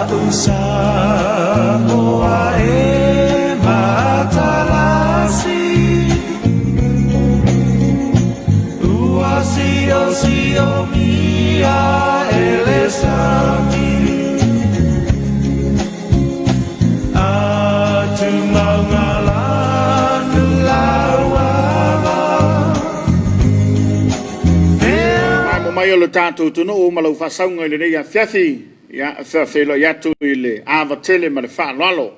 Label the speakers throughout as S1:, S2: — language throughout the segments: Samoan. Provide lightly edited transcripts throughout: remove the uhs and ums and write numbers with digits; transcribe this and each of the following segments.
S1: A'u Samoa e matalasi Ua siosiomia e le sami
S2: Maemo mai o le tatou atunuu ma lau faasauga i lenei afiafi, ia, e faafeiloai atu i le ava tele ma le faaaloalo.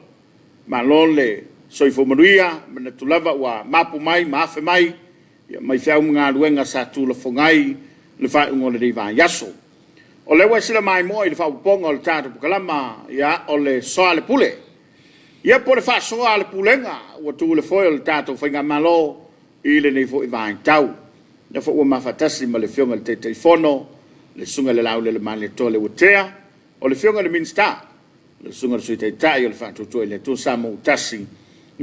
S2: Malo le soifua manuia, e manatu lava ua mapu mai ma afe mai mai feau ma galuega sa tuulafoga ai le faaiuga o lenei vaiaso. O lea ua e sila maimoa i le faaopoopoga o le tatou polokalama, ia, o le Soalepule. Ia po o le faasoa a le Pulega ua tu i le foe o le tatou Faigamalo i lenei foi vaitau. O lea foi ua ma faatasi ma le Afioga i le Taitaifono, le Susuga i le Laulelei Leuatea, o le Afioga i le Minisita, le Susuga i le Sui Taitai o le Faatuatua i le Atua Samoa ua Tasi,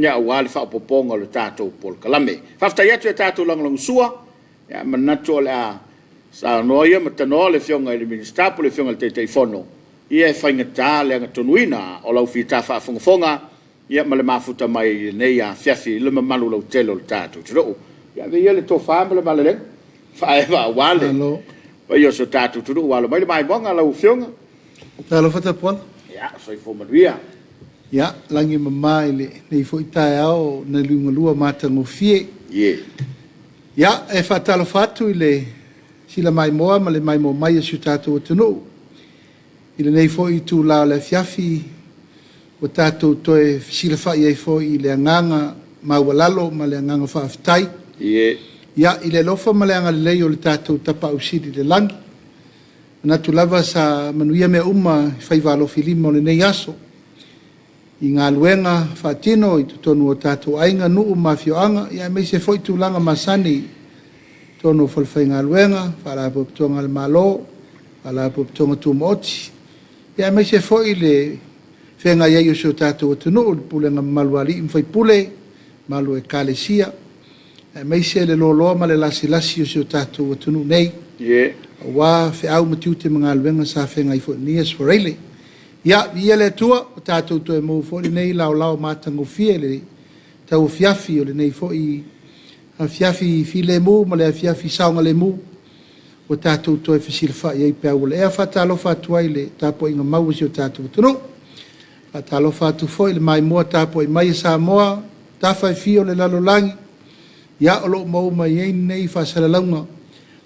S2: aua le faaopoopoga o le tatou polokalame. Faafetai atu i a tatou lagolagosua, ia manatu o le a saunoa ia ma tanoa le Afioga i le Minisita po o le Afioga i le Taitaifono, ia e faigata le agatonuina o lau fita faafogafoga ma le mafuta mai i lenei afiafi i le mamalu lautele o le tatou atunuu. Ia ave ia le tofa ma le malelega faaeva aua le paia o si o tatou atunuu ua alo mai le maimoaga lau Afioga.
S3: Talofa Tapuala.
S2: Ia, soifua manuia.
S3: Ia, lagi e mama i lenei foi taeao na liugalua matagofie.
S2: Ie.
S3: Ia, e faatalofa atu i le sila maimoa ma le maimoa mai a si o tatou atunuu i lenei foi itula o le afiafi ua tatou toe fesilafai ai foi i le agaga maualalo ma le agaga faafetai.
S2: Ie.
S3: Ia, i le alofa ma le agalelei o le tatou Tapaau Sili i le lagi, manatu lava sa manuia mea uma i faiva alofilima o lenei aso, i galuega faatino i totonu o tatou aiga, nuu ma afioaga, ia aemaise foi tulaga masani i totonu o falefaigaluega, faalapotopotoga a le Malo, faalapotopotoga tumaoti, ia aemaise foi le feagai ai o si o tatou atunuu i le pulega mamalu a alii ma faipule, mamalu o Ekalesia, aemaise le loaloa ma le lasilasi o si o tatou atunuu nei, aua feau ma tiute ma galuega sa feagai foi i lenei Aso Faraile. Ia, viia le Atua, ua tatou toe maua foi lenei laolao matagofie i le tauafiafi o lenei foi afiafi filemu ma le afiafi saogalemu ua tatou toe fesilafai ai i peau o le ea. E faatalofa atu ai i le tapuaiga mau a si o tatou atunuu. Faatalofa atu foi i le maimoa tapuai mai a Samoa, tafa e fia o le lalolagi, ia o lo o maua mai ai lenei faasalalauga.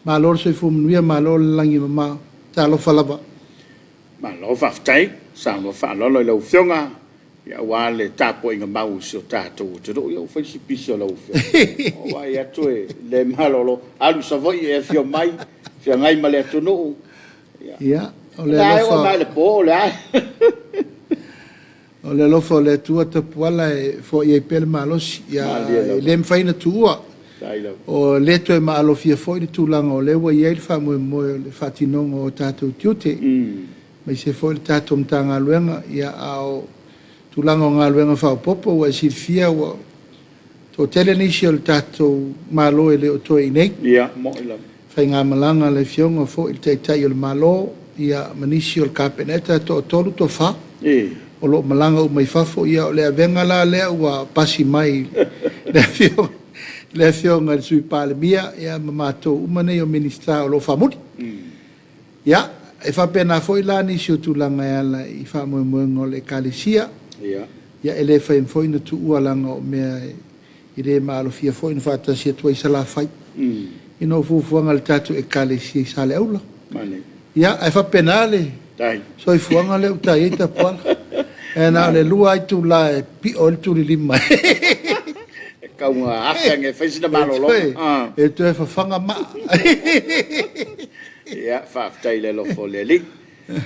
S3: Malo le soifua manuia, malo le lagi e mama. Talofa lava.
S2: Malo faafetai, saunoa faaaloalo i lau Afioga aua le tapuaiga mau a si o tatou atunuu. Ia ua fai si pisi o lau Afioga. Ua vaai atu e le malolo, alu i Savaii e afio mai, feagai ma le atunuu.
S3: Ia, o le alofa.
S2: O le a le po, o le a.
S3: O le alofa o le Atua Tapuala e foai ai pea le malosi. Ia, e le mafai ona tuua. O le toe maalofia foi le tulaga o lea ua i ai le faamoemoe o le faatinoga o tatou tiute, aemaise foi le tatou Matagaluega. Ia, a o tulaga o galuega faaopoopo ua e silafia ua toatele nisi o le tatou Malo e le o toe i inei.
S2: Ia, moni lava.
S3: Faigamalaga a le Afioga foi i le Taitai o le Malo, ia, ma nisi o le Kapeneta, e toatolu, toafa o lo o malaga uma i fafo. Ia, o le avega la lea ua pasi mai i le Afioga le Afioga i le Sui Palemia, ia, ma matou uma nei o Minisita o lo o faamuli. Ia, e faapena foi la nisi o tulaga e ala i faamoemoega o le Ekalesia. Ia, e le fai foi ona tuua leaga o mea e le maalofia foi ona faatasi atu ai i Salafai ina o fuafuaga a le tatou Ekalesia i Saleaula. Ia, ae faapena le soifuaga lea ua ta i ai Tapuala. E na o le 2 itula e pio ai le tulilima.
S2: E tau afe ane e fai sina malologa.
S3: E toe fafaga maa.
S2: Ia, faafetai i le alofa o le Alii.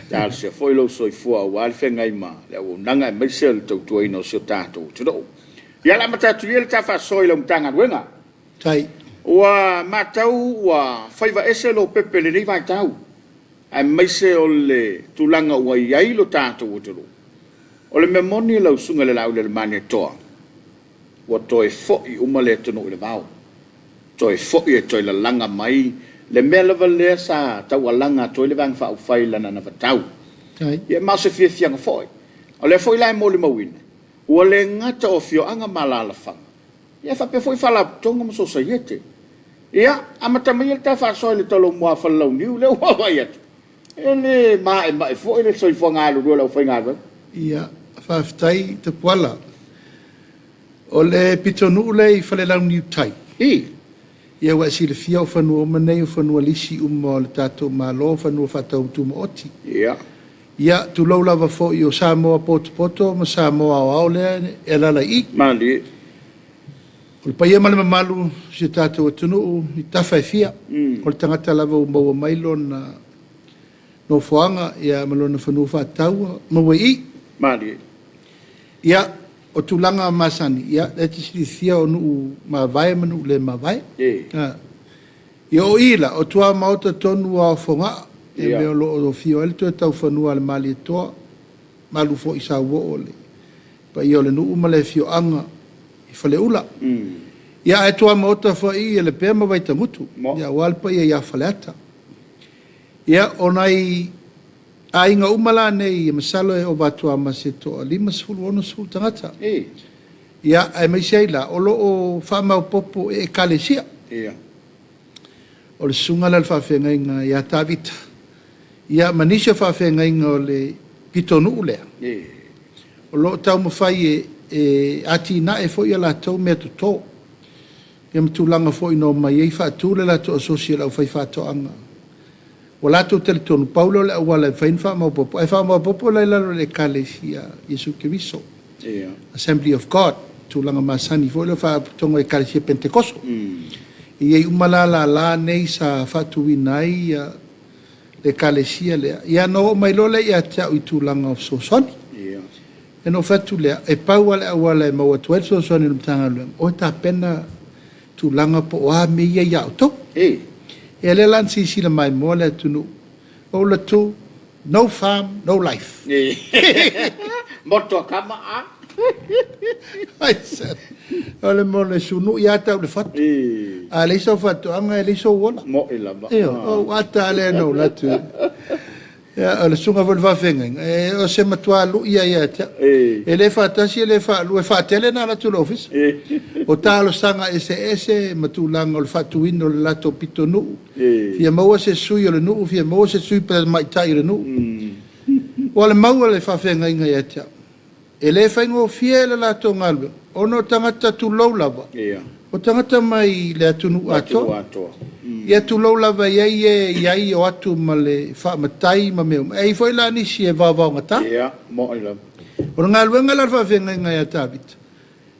S2: Talosia foi lou soifua aua le feagai ma le auaunaga aemaise o le tautuaina o si o tatou atunuu. Ia, o le a amata atu ia le ta faasoa i lau Matagaluega.
S3: Tai.
S2: Ua matau ua faiva ese Lopepe i lenei vaitau, aemaise o le tulaga ua i ai lo tatou atunuu. O le mea moni lau Susuga i le Laaulialemalietoa, ua toe foi uma le atunuu i le vao. Toe foi e toe lalaga mai le mea lava lea sa taualaga atu ai le Vaega Faaupufai i lana anavatau. Ia ma o se fiafiaga foi. O lea foi la e molimauina, ua le gata o afioaga ma alaalafaga, ae faapea foi faalapotopotoga ma sosaiete. Ia, amata maia le ta faasoa i le Talomua a Falelauniu lea ua vaavaai atu, e le maemae foi le soifua galulue o le aufaigaluega.
S3: Ia, faafetai Tapuala. O le pitonuu lea i Falelauniu Tai, ia ua e silafia o fanua uma nei o fanua lisi uma o le tatou Malo, o fanua faatau tumaoti. Ia, tulou lava foi o Samoa potopoto ma Samoa aoao lea e alaala i i.
S2: Malie.
S3: O le paia ma le mamalu o si o tatou atunuu i tafa e fia, o le tagata lava ua maua mai lona nofoaga ma lona fanua faatau ua maua i i.
S2: Malie.
S3: Ia, o tulaga masani, ia, e te silafia o nuu mavae ma nuu le mavae. Ia, o i la, o tuamaota tonu lava o Fogaa, i mea o lo o afio ai le Toetaufanua a le Malietoa, malu foi i sauoo o le paia o le nuu ma le afioaga i Faleula. Ia, ae tuamaota foi Lepea ma Vaitagutu, ia aua le paia ia Faleata. Ia, o nai aiga uma la nei, masalo e ova atu lava ma se toa-50, 60 tagata. Ia, aemaise ai la, o lo o faamaopoopo e Ekalesia. O le susuga lea o le faafeagaiga ia Tavita, ia ma nisi o faafeagaiga o le pitonuu lea, o lo o taumafai e atinae foi a latou meatoto, ia ma tulaga foi na omai ai faatu le latou asosi a le aufaifaatoaga. Ua latou talitonu, pau lea o le auala e mafai ona faamaopoopo, ae faamaopoopo la i lalo o le Ekalesia Iesu Keriso, Assembly of God, tulaga masani foi lea o faalapotopotoga o Ekalesia Penetekoso. E i ai uma la lala nei sa faatuina ai le Ekalesia lea. Ia ona oo mai loa lea ia te au i tulaga o fesoasoani. Ia ona ou fai atu lea, e pau lava le auala e maua atu ai le fesoasoani a le Matagaluega, o e tapena tulaga po o a mea ia ia outou. Ia lea la na silasila maimoa le atunuu, ou alu atu, no farm, no life.
S2: Moto a kama a.
S3: O le mea o le sunui lava tau le fatu. A leai sau faatoaga e leai sou ola.
S2: Moi lava.
S3: Ioe, o ou ata lava lea na ou alu atu. Ia, o le susuga foi i le faafeagaiga, e, o se matua lui lava ia te au. E le faatasi e le faalua, e faatele ona alu atu i le ofisa. O talosaga eseese ma tulaga o le faatuina o le latou pitonuu, fia maua se sui o le nuu, fia maua se sui tamaitai o le nuu. Ua le mau a le faafeagaiga ia te au, e le faigofie le latou galuega, ona o tagata tulou lava, o tagata mai le atunuu atoa. Ia tulou lava e i ai e i ai o atu ma le faamatai ma mea uma. E i ai foi la nisi e vaovaogata. O le galuega la a le faafeagaiga ia Tavita,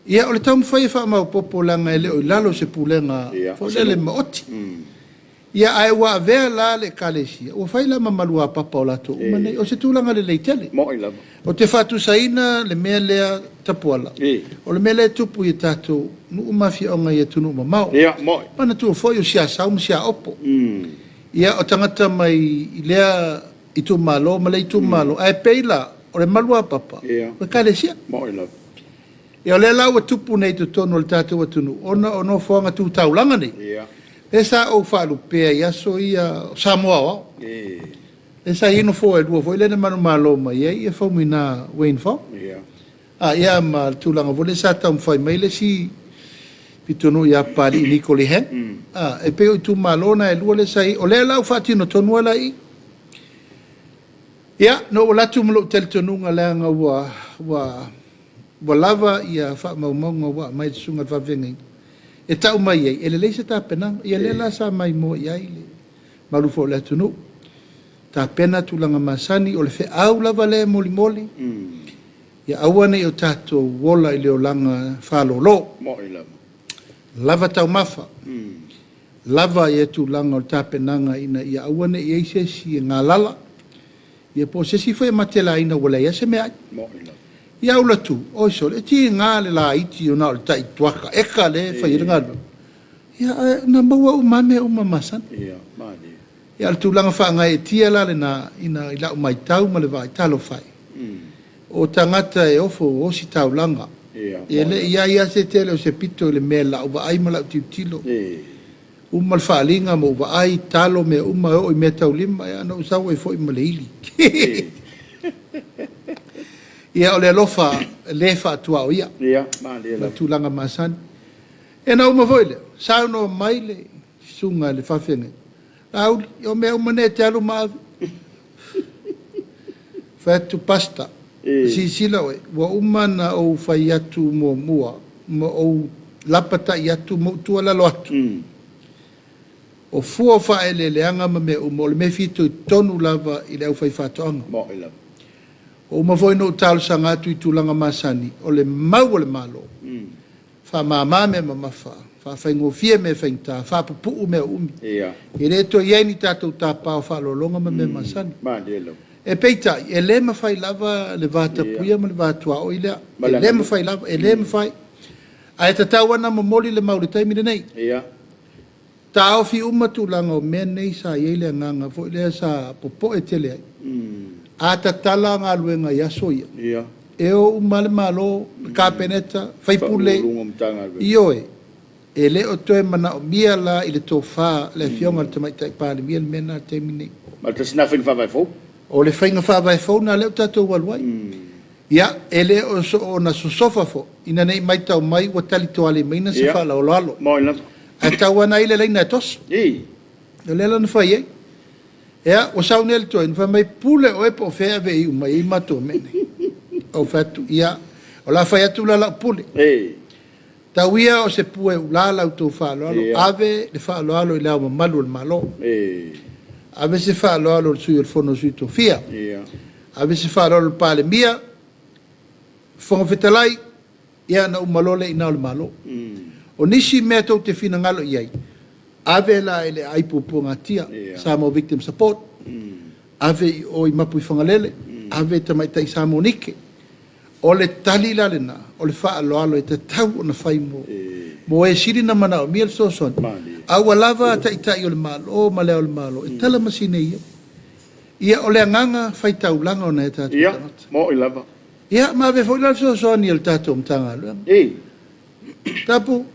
S3: ia o le taumafai e faamaopoopo leaga e le o i lalo o se pulega foi lele maoti. Ia, ae ua avea la le Ekalesia, ua fai la ma maluapapa o latou uma nei. O se tulaga lelei tele.
S2: Moi lava.
S3: Ou te faatusaina le mea lea, Tapuala, o le mea lea e tupu i a tatou nuu ma afioaga i atunuu mamao.
S2: Ia, moi.
S3: Manatua foi o Siasau ma Siaopo. Ia, o tagata mai i lea itumalo ma lea itumalo, ae pei la o le maluapapa o Ekalesia.
S2: Moi lava.
S3: Ia o lea la ua tupu nei i totonu o le tatou atunuu ona o nofoaga tu taulaga nei, lea sa ou faalupea i aso ia o Samoa Aoao. Lea sa i ai nofoa e lua foi lea na manumalo mai ai Faumuina Wayne Fong. A ia ma le tulaga foi lea sa taumafai mai le isi pitonuu ia Papalii Niko Lee Hang. A, e pei o itumalo na e lua lea sa i ai. O lea la ua faatino tonu lava la i i. Ia, na ou alu atu ma lou talitonuga leaga ua, ua, ua lava ia faamaumauga ua aumai e le Susuga i le Faafeagaiga e tau mai ai, e lelei se tapenaga. Ia lea la sa maimoa i ai le malu foi o le atunuu. Tapena tulaga masani, o le feau lava lea e molimoli, ia aua ne i o tatou ola i le olaga faalolo.
S2: Moi lava.
S3: Lava taumafa, lava ia tulaga o le tapenaga ina ia aua ne i i ai se isi e galala, ia po o se isi foi e matelaina ua leai lava se meaai. Ia aula tu, oi sole, e tiga le laiti ona o le tai tuaka eka lea e fai ai le galuega. Ia ae na maua uma lava mea uma masani. Ia o le tulaga faagaeetia la lena ina i lau matau ma le vaai, talofa e. O tagata e ofo ositaulaga. E le i i ai lava se tele o se pito i le mea i lau vaai ma lau tilotilo. Uma le faaaliga ma ou vaai, talo, mea uma e oo i meataulima, ia ona ou sau ai foi ma le ili. Ia, o le alofa le faatuaoia.
S2: Ia, malie
S3: Ma
S2: lava.
S3: tulaga masani. Ia na uma foi lea, saunoa mai le susuga i le faafeagaiga, Laauli, o mea uma nei e te alu ma ave. Fai atu, Pastor, silasila oe, ua uma ona ou fai atu muamua ma ou lapatai atu ma ou tuualalo atu. O fua o faaeleeleaga ma mea uma, o le mea e fitoitonu lava i le aufaifaatoaga.
S2: Moni lava.
S3: Ua uma foi ona ou talosaga atu i tulaga masani, o le mau a le Malo, faamama mea mamafa, faafaigofie mea faigata, faapupuu mea umi. E le toe i ai ni tatou tapa o faaaloaloga ma mea masani.
S2: Malie lava.
S3: E peitai, e le mafai lava le va tapuia ma le va tuaoi lea. E le mafai lava, e le mafai. Ae tatau lava ona momoli le mau i le taimi lenei. Taofi uma tulaga o mea nei sa i ai le agaga foi lea sa popoe tele ai. A tatala galuega i aso ia, e o uma lava le Malo, le Kapeneta, sui usufono, ioe, e le o toe manaomia la i le tofa a le Afioga i le Tamaitai Palemia le mea lena i le taimi lenei.
S2: Ma le tasi lena faiga faavae fou.
S3: O le faiga faavae fou lena lea ua tatou alu ai. Ia, e le o soona sosofa foi ina ne i matau mai ua talitoalimaina se faaaloalo. Ae tau lava ina ai le laina e toso. O lea la na fai ai. Ia, ua sau nei le toeaina fai mai, pule oe po o fea e ave e iu mai ai matou mea nei. Ou fai atu, ia, o le a fai atu la lau pule. Tau ia o se pua e ula la outou faaaloalo, ave le faaaloalo i Le Ao Mamalu o le Malo. Ave se faaaloalo i le Sui o le Fono a Sui Tofia. Ave se faaaloalo i le Palemia, Fofoga Fetalai, ia ona uma loa lea i ina o le Malo. O nisi mea tou te finagalo i ai, ave la i le Aai Puapuagatia, Samoa Victim Support, ave i o i Mapuifagalele, ave i Tamaitai Samoa Nike. O le tali la lena, o le faaaloalo e tatau ona fai mo e sili ona manaomia le fesoasoani, a ua lava Taitai o le Malo ma Le Ao o le Malo e tala masini ai. Ia, o le agaga faitaulaga o nai a tatou tagata.
S2: Ia, moni lava.
S3: Ia, ma ave foi la le fesoasoani a le tatou Matagaluega. Tapu,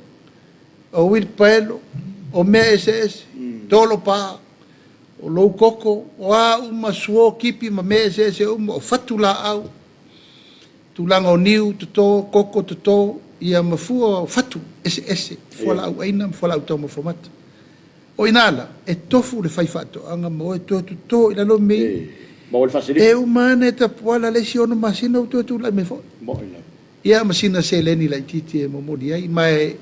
S3: o uilipaelo, o mea eseese, tolopa, o lou koko, o a uma suo, kipi ma mea eseese uma, o fatulaau, tulaga o niu toto, koko toto, ia ma fua o fatu eseese, fualaau aina ma fualaau taumafa mata. O i ina la, e tofu le faifaatoaga ma oe toe toto i lalo mea ia. E uma ane e Tapuala le isi 6 masina ua toe tulai mai foi. Ia ma sina seleni laitiiti e momoli ai. Ma e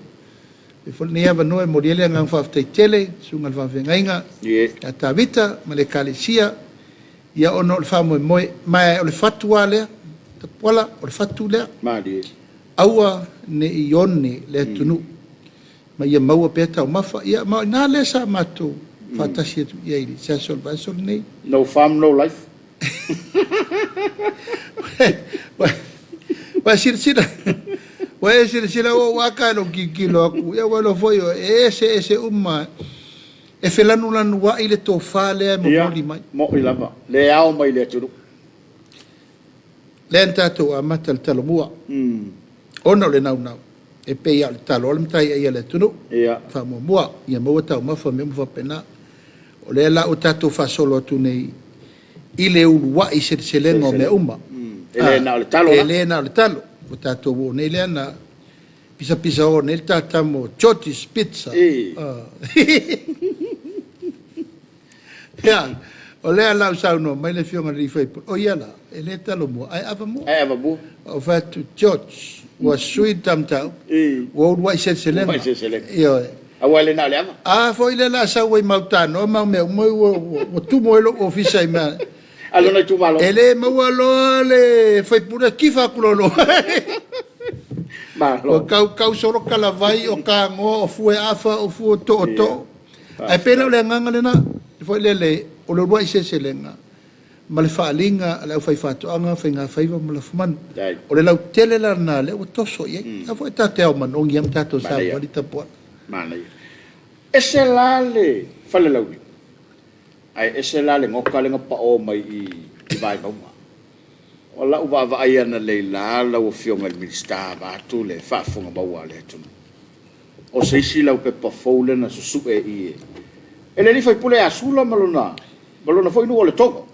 S3: avea foi lenei avanoa e momoli ai le agaga faafetai tele i le Susuga i le Faafeagaiga ia Tavita ma le Ekalesia, ia ona o le faamoemoe. Ma o le fatu lava lea, Tapuala, o le fatu lea. Aua ne i one le atunuu ma ia maua pea taumafa. Ia ma o i ina lea sa matou faatasi atu i ai i se aso o le vaiaso lenei.
S2: No farm, no life.
S3: Ua e silasila, ua e silasila ua ou aka i lou tilotilo atu, ia ua iloa foi e eseese uma, e felanulanuai le tofa lea e momoli mai.
S2: Ia, moni lava, le ao mai le atunuu.
S3: Lea na tatou amata le Talomua, ona o le naunau, e pei lava o le talo a le matai ai a le atunuu, faamuamua, ia maua taumafa ma mea uma faapena. O lea la ua tatou faasolo atu nei i le uluai seleselega o mea uma.
S2: E le na o le talo la.
S3: E le na o le talo. Ua tatou oo nei lea na pisapisao nei le tatamo o George's Pizza. Ia, o lea la ua saunoa mai le Afioga i le sui usufono, o ia la, e le Talomua, ae Avamua.
S2: Ae Avamua.
S3: Ou fai atu, George, ua sui le ta mataupu, ua uluai seleselega.
S2: Uluai seleselega.
S3: Ioe.
S2: Aua e le na o le ava.
S3: A foi lea o le a sau ai mautanoa ma mea uma, ua tumu ai lou ofisa i mea.
S2: A lona itumalo.
S3: E le maua loa le faipule, tifa atu loa loa.
S2: Malo.
S3: Ua kaukau solo kalavai, o kagoa, o fue afa, o fue tootoo. Ae pei la o le agaga lena, foi lele, o le uluai seleselega ma le faaaliga a le aufaifaatoaga, faigafaiva ma lafumanu. O le lautele la lena lea ua toso i ai. A foi tatou te ao manogi lava ma tatou savavali tapuai.
S2: Manaia. Ese la le fale lauli, ae ese la le goka lea na pao mai i i Vaimauga. O lau vaavaai analeila lau Afioga i le Minisita vaeatu le faafofoga maua a le atunuu. O se isi laupepa fou lea na susue i e le alii faipule Asula ma lona foi nuu o Letogo.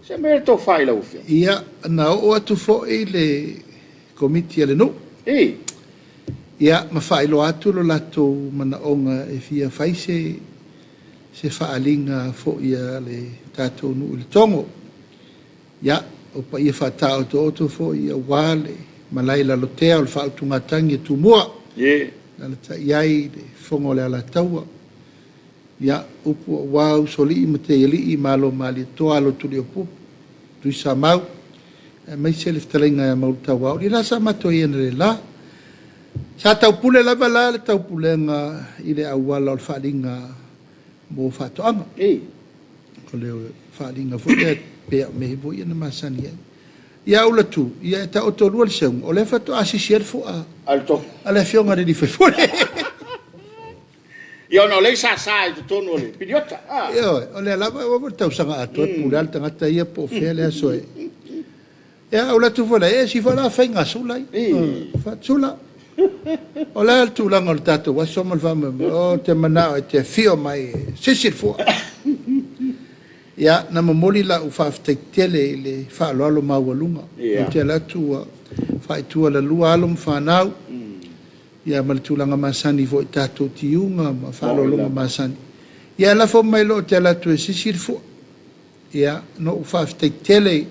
S2: Se aumai le tofa i lau Afioga.
S3: Ia, na oo atu foi le Komiti a le nuu.
S2: Ii.
S3: Ia, ma faailoa atu lo latou manaoga e fia fai se se faaaliga foi a le tatou nuu i Letogo. Ia, o paia faataotooto foi aua le malae i Lalotea o le faautugatagi a Tumua.
S2: Ii.
S3: Na alaalatai ai le Fofoga o le Alataua. Ia, upu aua Usoalii ma Teialii, Malo o Malietoa, Alo o Tuliaupupu, Tuisamau, aemaise le fetalaiga ia Maulutauaoli, o la sa matou i ai analeila. Sa taupule lava la le taupulega i le auala o le faaaliga mo faatoaga. O le faaaliga foi lea pei o mea foi ia na masani ai. Ia Ulatu, ia e taotolua le seuga, o lea faatoa sisi ai le fua a le afioga i le sui usufono.
S2: Ia ona o lea e sasa i totonu o le piliota.
S3: Ioe, o lea lava ua le tausaga atoa e pule lava le tagata ia po o fea le aso e. Ia, ou alu atu foi la, e si foi la faiga a Sula ia. Sula, o le a le tulaga o le tatou aso ma le faamoemoe? Ou te manao e te afio mai e sisi le fua. Ia, na momoli lau faafetai tele i le faaaloalo maualuga. Ou te alu atu ua faaitualalua alo ma fanau, ia ma le tulaga masani foi i tatou tiuga ma faaaloaloga masani. Ia lafo mai loa ou te alu atu e sisi le fua. Ia, na ou faafetai tele i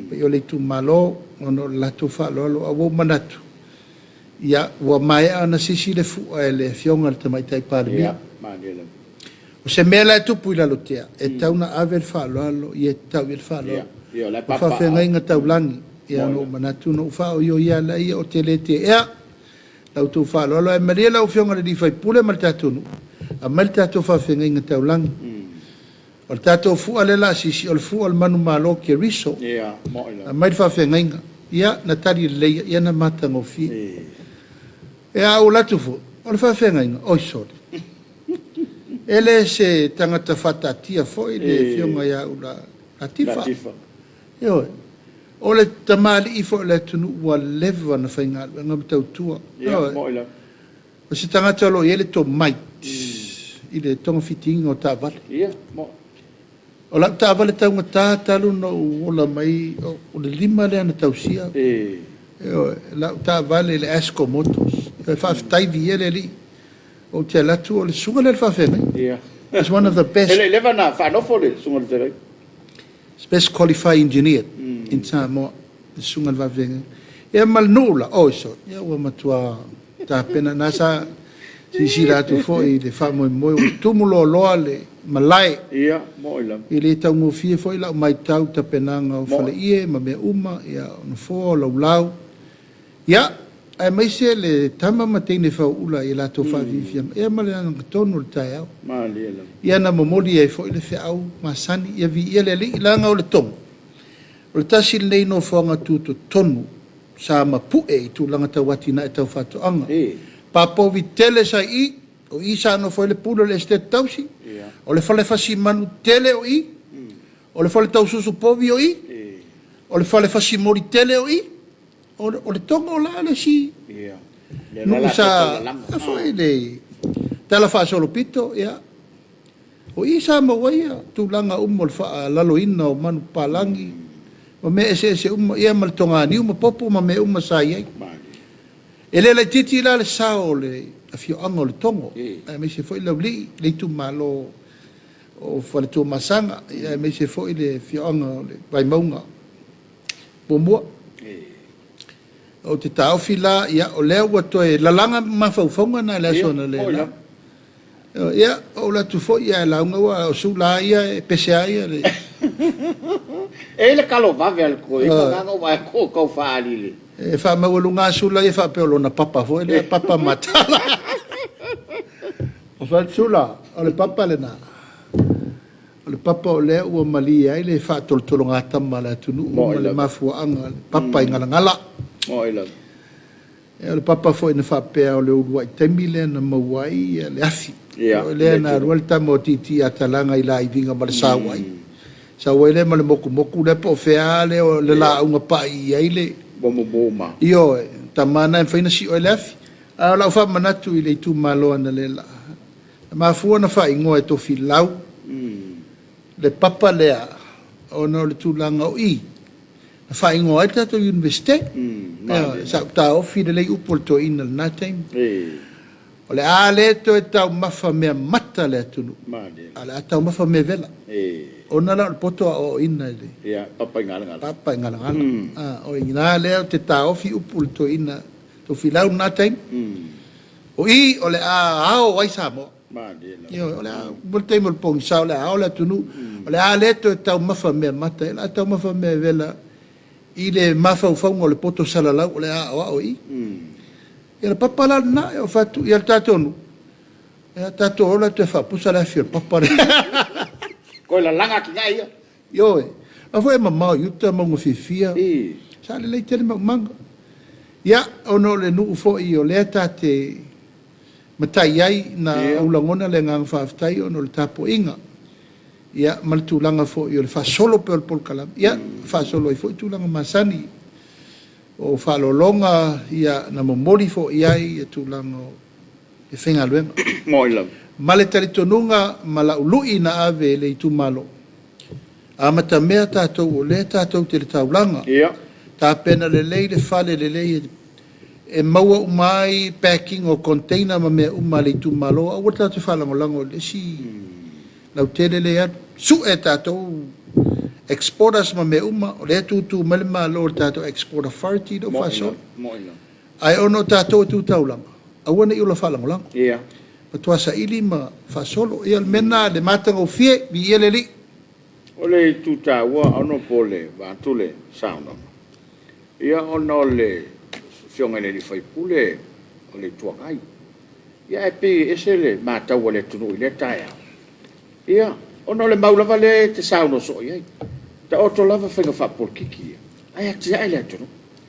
S3: paia o le itumalo ona o le latou faaaloalo, ae ua ou manatu, ia, ua maea ona sisi le fua e le Afioga i le Tamaitai Palemia. O se mea la e tupu i Lalotea, e tatau ona ave le faaaloalo, ia e tatau i ai le faaaloalo. O faafeagaiga taulagi, ia na ou manatu na ou faaoioia lava ia, ou te le teea la outou faaaloalo. Ae malie lau Afioga i le sui usufono ma le tatou nuu, aumai le tatou faafeagaiga taulagi. O le tatou fua lea o le a sisi, o le fua o le manumalo Keriso. Aumai le faafeagaiga. Ia, na tali lelei, ia na matagofie. Ia, a ou alu atu foi, o le faafeagaiga, oi sole, e le se tagata faataatia foi le Afioga ia Ula Latifa. Ioe. O le tamalii foi o le atunuu ua leva ona faigaluega ma tautua. Ioe. O se tagata o lo o i ai le tomai i le togafitiga o taavale. O lau taavale taugata talu ona ou ola mai, o le 5 lea na tausia. Ioe, lau taavale i le Asco Motors. Ioe, faafetai viia le Alii. Ou te alu atu o le susuga lea o le faafeagaiga. It's one of the best.
S2: E le i leva ona faanofo le susuga i le feagaiga.
S3: Best qualified engineer in Samoa, le susuga i le faafeagaiga. Ia ma le nuu la, oi sole, ia ua matua tapena. Na sa silasila atu foi i le faamoemoe, ua tumu loaloa le malae.
S2: Ia, mo'i lava.
S3: E le taugofie foi lau maitau i tapenaga o faleie ma mea uma, ia, o nofoa, o laulau. Ia, aemaise le tama ma teine fauula i a latou faafiafiaga, ia ma le anagatonu o le taeao.
S2: Malie lava.
S3: Ia na momoli ai foi le feau masani, ia viia le Alii, leaga o le Togo, o le tasi lenei nofoaga tutotonu sa mapu'e i tulaga tau atinae tau faatoaga. Papovi tele sa i i, o i sa nofo ai le pule o le Esetete Tausi, o le fale fasi manu tele o i, o le fale taususu povi o i, o le fale fasi moli tele o i, o le Togo la le isi nuu sa foi le tala faasolopito, ia, o i sa maua ai tulaga uma o le faalaloina o manupapalagi ma mea eseese uma, ia ma le toganiu ma popo ma mea uma sa i ai. E le laitiiti la le sao o le afioaga o le Togo, aemaise foi Laulii, le itumalo o Faletuamasaga, aemaise foi le afioaga o le Vaimauga muamua. Ou te taofi la, ia, o lea ua toe lalaga mafaufauga na i le aso analeila. Ia, ou alu atu foi ae lauga, aua o Sula lava ia e pese lava ia le...
S2: E i ai le talo vave a le toeaina lena na ou vaai atu o tau faaali i le...
S3: E faamaualuga lava Sula ia faapea o lona papa foi lea, papa matala. O fai atu Sula, o le papa lena. O le papa o lea ua malie ai le faatolotologatama a le atunuu ma le mafuaaga o le papa i Galagala.
S2: Mo'i lava.
S3: O le papa foi na faapea o le uluai taimi lea na maua ai le afi. O lea na alu ai le tama o Titi ia Talaga i Laiviga ma le sauai. Sau ai lea ma le mokumoku lea po o fea lea o le laauga pai i ai le...
S2: Ua mumu ma.
S3: Ioe, tama na e mafai ona sio ai le afi. A o lau faamanatu i le itumalo analeila, na mafua ona faaigoa e Tofilau le papa lea. ona o le tulaga o i na faaigoa ai le tatou Iunivesite. Ioe, sa ou taofi lelei upu a le toeaina i lena taimi. O le a le toe taumafa mea mata le atunuu, a o le a taumafa mea vela. Ona la o le poto aoaoina i le papa i galagala. O i ina lea ou te taofi upu i le toeaina Tofilau i lena taimi. O i o le a ao ai Samoa. Ioe, o le a, mo le taimi o le pogisa o le a ao le atunuu, o le a le toe taumafa mea mata, o le a taumafa mea vela i le mafaufauga o le poto salalau o le a aoao i i. Ia le papa la lena, e fai atu, ia le tatou nuu, ia tatou ola toe faapusa le afi o le papa lea.
S2: Toe lalaga atinae ia.
S3: Ioe. A foi e mamao i uta mauga fiafia. Sa lelei tele maumaga. Ia, ona o le nuu foi o lea ta te matai ai, na ou lagona le agaga faafetai ona o le tapuaiga. Ia, ma le tulaga foi o le faasolo pea o le polokalame, ia, faasolo ai foi tulaga masani o faaaloaloga, ia, na momoli foi i ai ia tulaga o le faigaluega.
S2: Moi lava.
S3: Ma le talitonuga ma lau lui na ave e le itumalo, amatamea tatou o lea tatou te i le taulaga.
S2: Ia.
S3: Tapena lelei le fale lelei e maua uma ai packing o container ma mea uma a le itumalo, aua tatou te faalagolago i le isi lautele lea e alu. Sue e tatou exporters ma mea uma, o lea e tutu mai le Malo i le tatou Export Authority lea ua faasolo. Ae ona o tatou e tu taulaga, aua ne i ola faalagolago.
S2: Ia.
S3: Matua saili ma faasolo. Ia o le mea lena, le matagofie, viia le Alii.
S2: O le itu taua Honourable vaeatu le saunoaga, ia ona o le Afioga i le sui usufono o le Itu Agai. Ia ae pei e ese le matau a le atunuu i lea taeao, ia, ona o le mau lava lea e te saunoa soo i ai, taoto lava faiga faapolokiki ia, ae atiae le atunuu.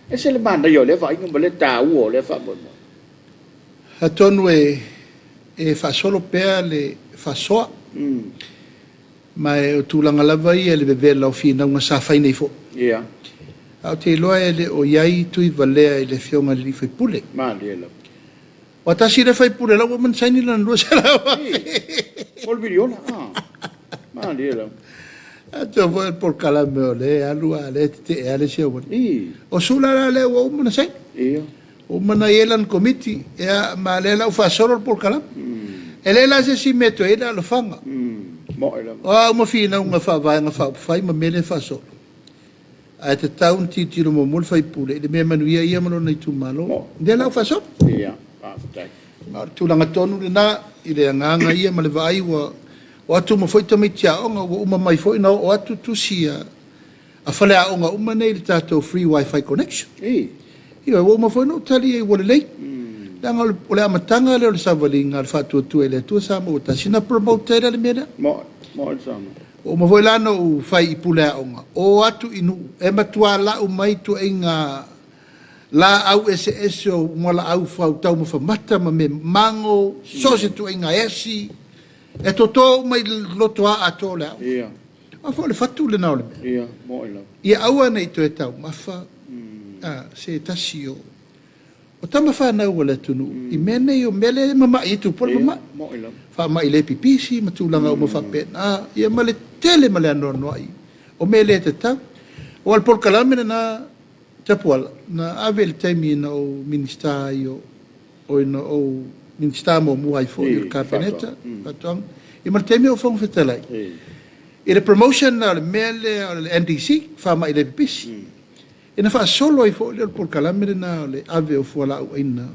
S2: E ese le manaia o lea vaaiga ma le taua o lea faamoemoe.
S3: Atonu e faasolo pea le faasoa, ma o tulaga lava ia i le vevela o finauga sa fai nei foi.
S2: Ia.
S3: Ae ou te iloa e le o i ai Tuivalea i le Afioga i le sui usufono.
S2: Malie lava.
S3: Aua tasi lea sui usufono la ua uma ona saini lana $200,000.
S2: O le miliona, a. Malie lava.
S3: Atonu foi o le polokalame o lea e alu a o lea e tetee lava le isi aualii. O Sula la lea ua uma ona saini.
S2: Ia.
S3: Ua uma ona i ai lana komiti, ia, ma o lea la ua faasolo le polokalame. E leai la se isi mea e toe i ai le alofaga.
S2: Moe lava.
S3: O a uma finauga faavaega faaupufai ma mea lea e faasolo, ae tatau ona tilotilo muamua le sui usufono i le mea e manuia ai ia ma lona itumalo. O lea la ua faasolo.
S2: Ia, faafetai.
S3: Ma o le tulaga tonu lena i le agaga ia ma le vaai ua o atu uma foi tamaiti aoga, ua uma mai foi ona oo atu tusi a a faleaoga uma nei i le tatou free wifi connection. Ioe, ua uma foi ona ou tali i ai ua lelei. Leaga o le amataga lea o le savaliga a le Faatuatua i le Atua Samoa ua Tasi, na promote ai lea le mea lea. Ua uma foi la ona ou fai i pule aoga, o atu i nuu, e matua lau mai ituaiga laau eseese o mualaau taumafa mata ma mea mago, so o se ituaiga esi, e toto uma i lotoa atoa o le aoga. Aua foi o le fatu lena o le mea.
S2: Ia, moe lava.
S3: Ia aua ne i toe taumafa se tasi o o tama fanau a le atunuu i mea nei o mea lea e mamai ai tupu le mamai.
S2: Moe lava.
S3: Faamai le pipisi ma tulaga uma faapena, ia ma le tele ma le anoanoai o mea le tatau. Aua o le polokalame lena Tapuala, na ave i le taimi na ou Minisita ai o oi na ou Minisita muamua ai foi o le Kapeneta, Faatoaga, ia ma le taimi a o Fofoga Fetalai, i le promotion o le mea lea o le NDC, faamai le pipisi. Ia na faasolo ai foi lea o le polokalame lena o le ave o fualaau aina,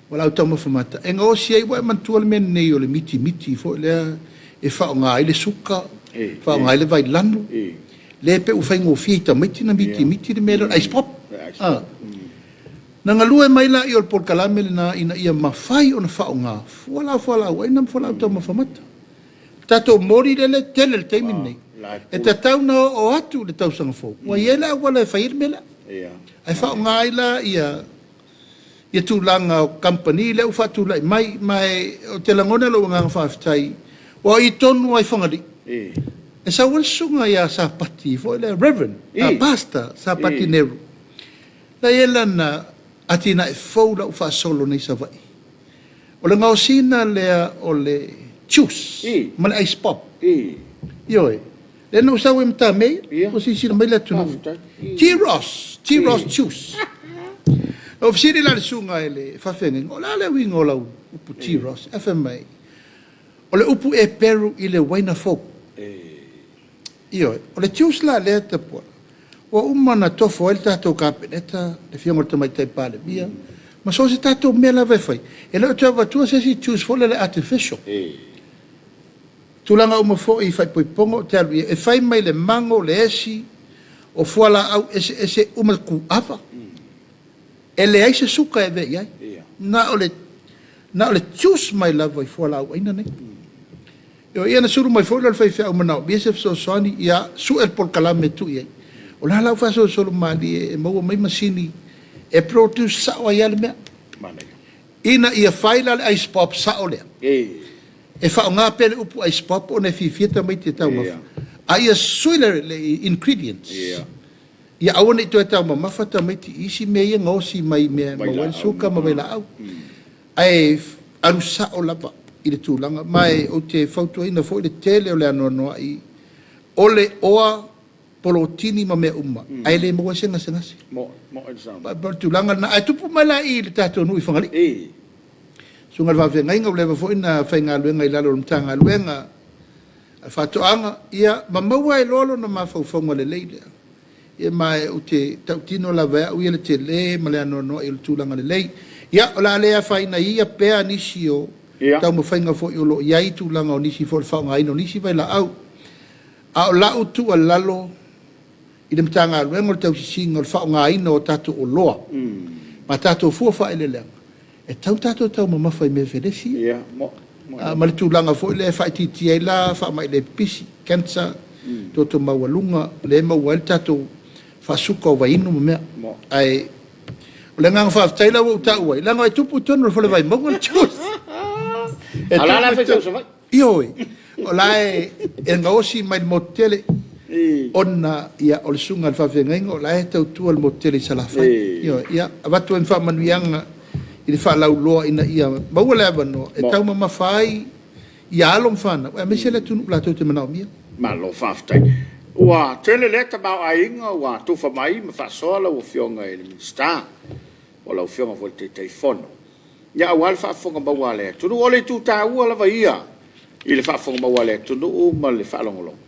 S3: fualaau taumafa mata, e gaosi ai, ua e manatua le mea lenei o le mitimiti foi lea e faaaoga ai le suka, faaaoga ai le vailanu, lea pei ua faigofie i tamaiti ona mitimiti le mea lea o le ice pop. Na galue mai laia o le polokalame lena ina ia mafai ona faaaoga fualaau fualaau aina ma fualaau taumafa mata. Le tatou moli lea e tele i le taimi lenei, e tatau ona oo atu i le tausaga fou, ua i ai le auala e fai ai le mea lea. Ae faaaoga ai la ia ia tulaga o kamupani lea ua faatulai mai, ma e ou te lagona lou agaga faafetai, aua o i tonu lava i Fagalii, e sau ai le susuga ia Sapati foi lea, Reverend, Pastor Sapati Nehru. La e i ai lana atinae fou la ua faasolo nei i Savaii. O le gaosiina lea o le juice ma le ice pop. Ioe. Lea na ou sau ai ma ta mea ia, ua silasila mai le atunuu. T-Ross, T-Ross Juice. Na ou fesili la i le susuga i le faafeagaiga, o le a le uiga o lau upu T-Ross? Ae fai mai, o le upu Eperu i le uaina fou. Ioe, o le juice la lea Tapuala, ua uma ona tofo ai le tatou Kapeneta, le Afioga i le Tamaitai Palemia, ma so o se tatou mea lava e fai, e le o toe avatua se isi juice foi lele artificial. Tulaga uma foi i faaipoipoga ou te alu i ai, e fai mai le mago, le esi, o fualaau eseese uma, le kūʻava, e leai se suka e avea i ai. Na o le, na o le juice mai lava i fualaau aina nei. Ia ona sulu mai foi lea o le faifeau manaomia se fesoasoani, ia sue le polokalame e tuu i ai. O le a lau faasolosolo malie e maua mai masini e produce sao ai lava le mea. Ina ia fai la le ice pop sao lea. E faaaoga pea le upu ice pop ona e fiafia tamaiti e taumafa, a ia sui le ingredients. Ia aua ne i toe taumamafa tamaiti i isi mea ia gaosi mai mea e maua ai le suka ma vailaau. Ae alu sao lava i le tulaga. Ma ou te fautuaina foi le tele o le anoanoai o le oa polotini ma mea uma, ae le maua ai se gasegase. O le tulaga lena. Ae tupu mai la i le tatou nuu i Fagalii. Susuga i le Faafeagaiga ua leva foi ona faigaluega i lalo o le Matagaluega a Faatoaga, ia ma maua ai loa lona mafaufauga lelei lea. Ia ma ou te tautino lava e au ia le tele ma le anoanoai o le tulaga lelei. Ia, o le a le afaina ia pea nisi o taumafaiga foi o lo o i ai tulaga o nisi foi o le faaaogaina o nisi vailaau. A o lau tuualalo i le Matagaluega o le Tausisiga o le faaaogaina o tatou oloa ma tatou fua faaeleeleaga, e tatau ona tatou taumamafa i mea felesi ia. Ma le tulaga foi lea e faaitiitia ai la faamai le pipisi, cancer, toto maualuga, lea e maua ai le tatou faasuka o vaiinu ma mea. Ae o le agaga faafetai la ua ou taua ai, leaga e tupu i totonu o le fale Vaimauga le juice.
S2: E tupu i totonu.
S3: Ioe, o la e gaosi mai le motu tele ona ia, o le susuga i le faafeagaiga o la e tautua i le motu tele i Salafai. Ioe, ia avatu ai ma faamanuiaga i le faalauiloa ina ia maua le avanoa e taumamafa ai ia alo ma fanau aemaise le atunuu latou te manaomia.
S2: Malo faafetai. Ua tele lea tamaoaiga ua tufa mai ma faasoa lau Afioga i le Minisita, o lau Afioga foi i le Taitaifono, ia aua le faafofoga maua a le atunuu. O le itu taua lava ia i le faafofoga maua a le atunuu ma le faalogologo,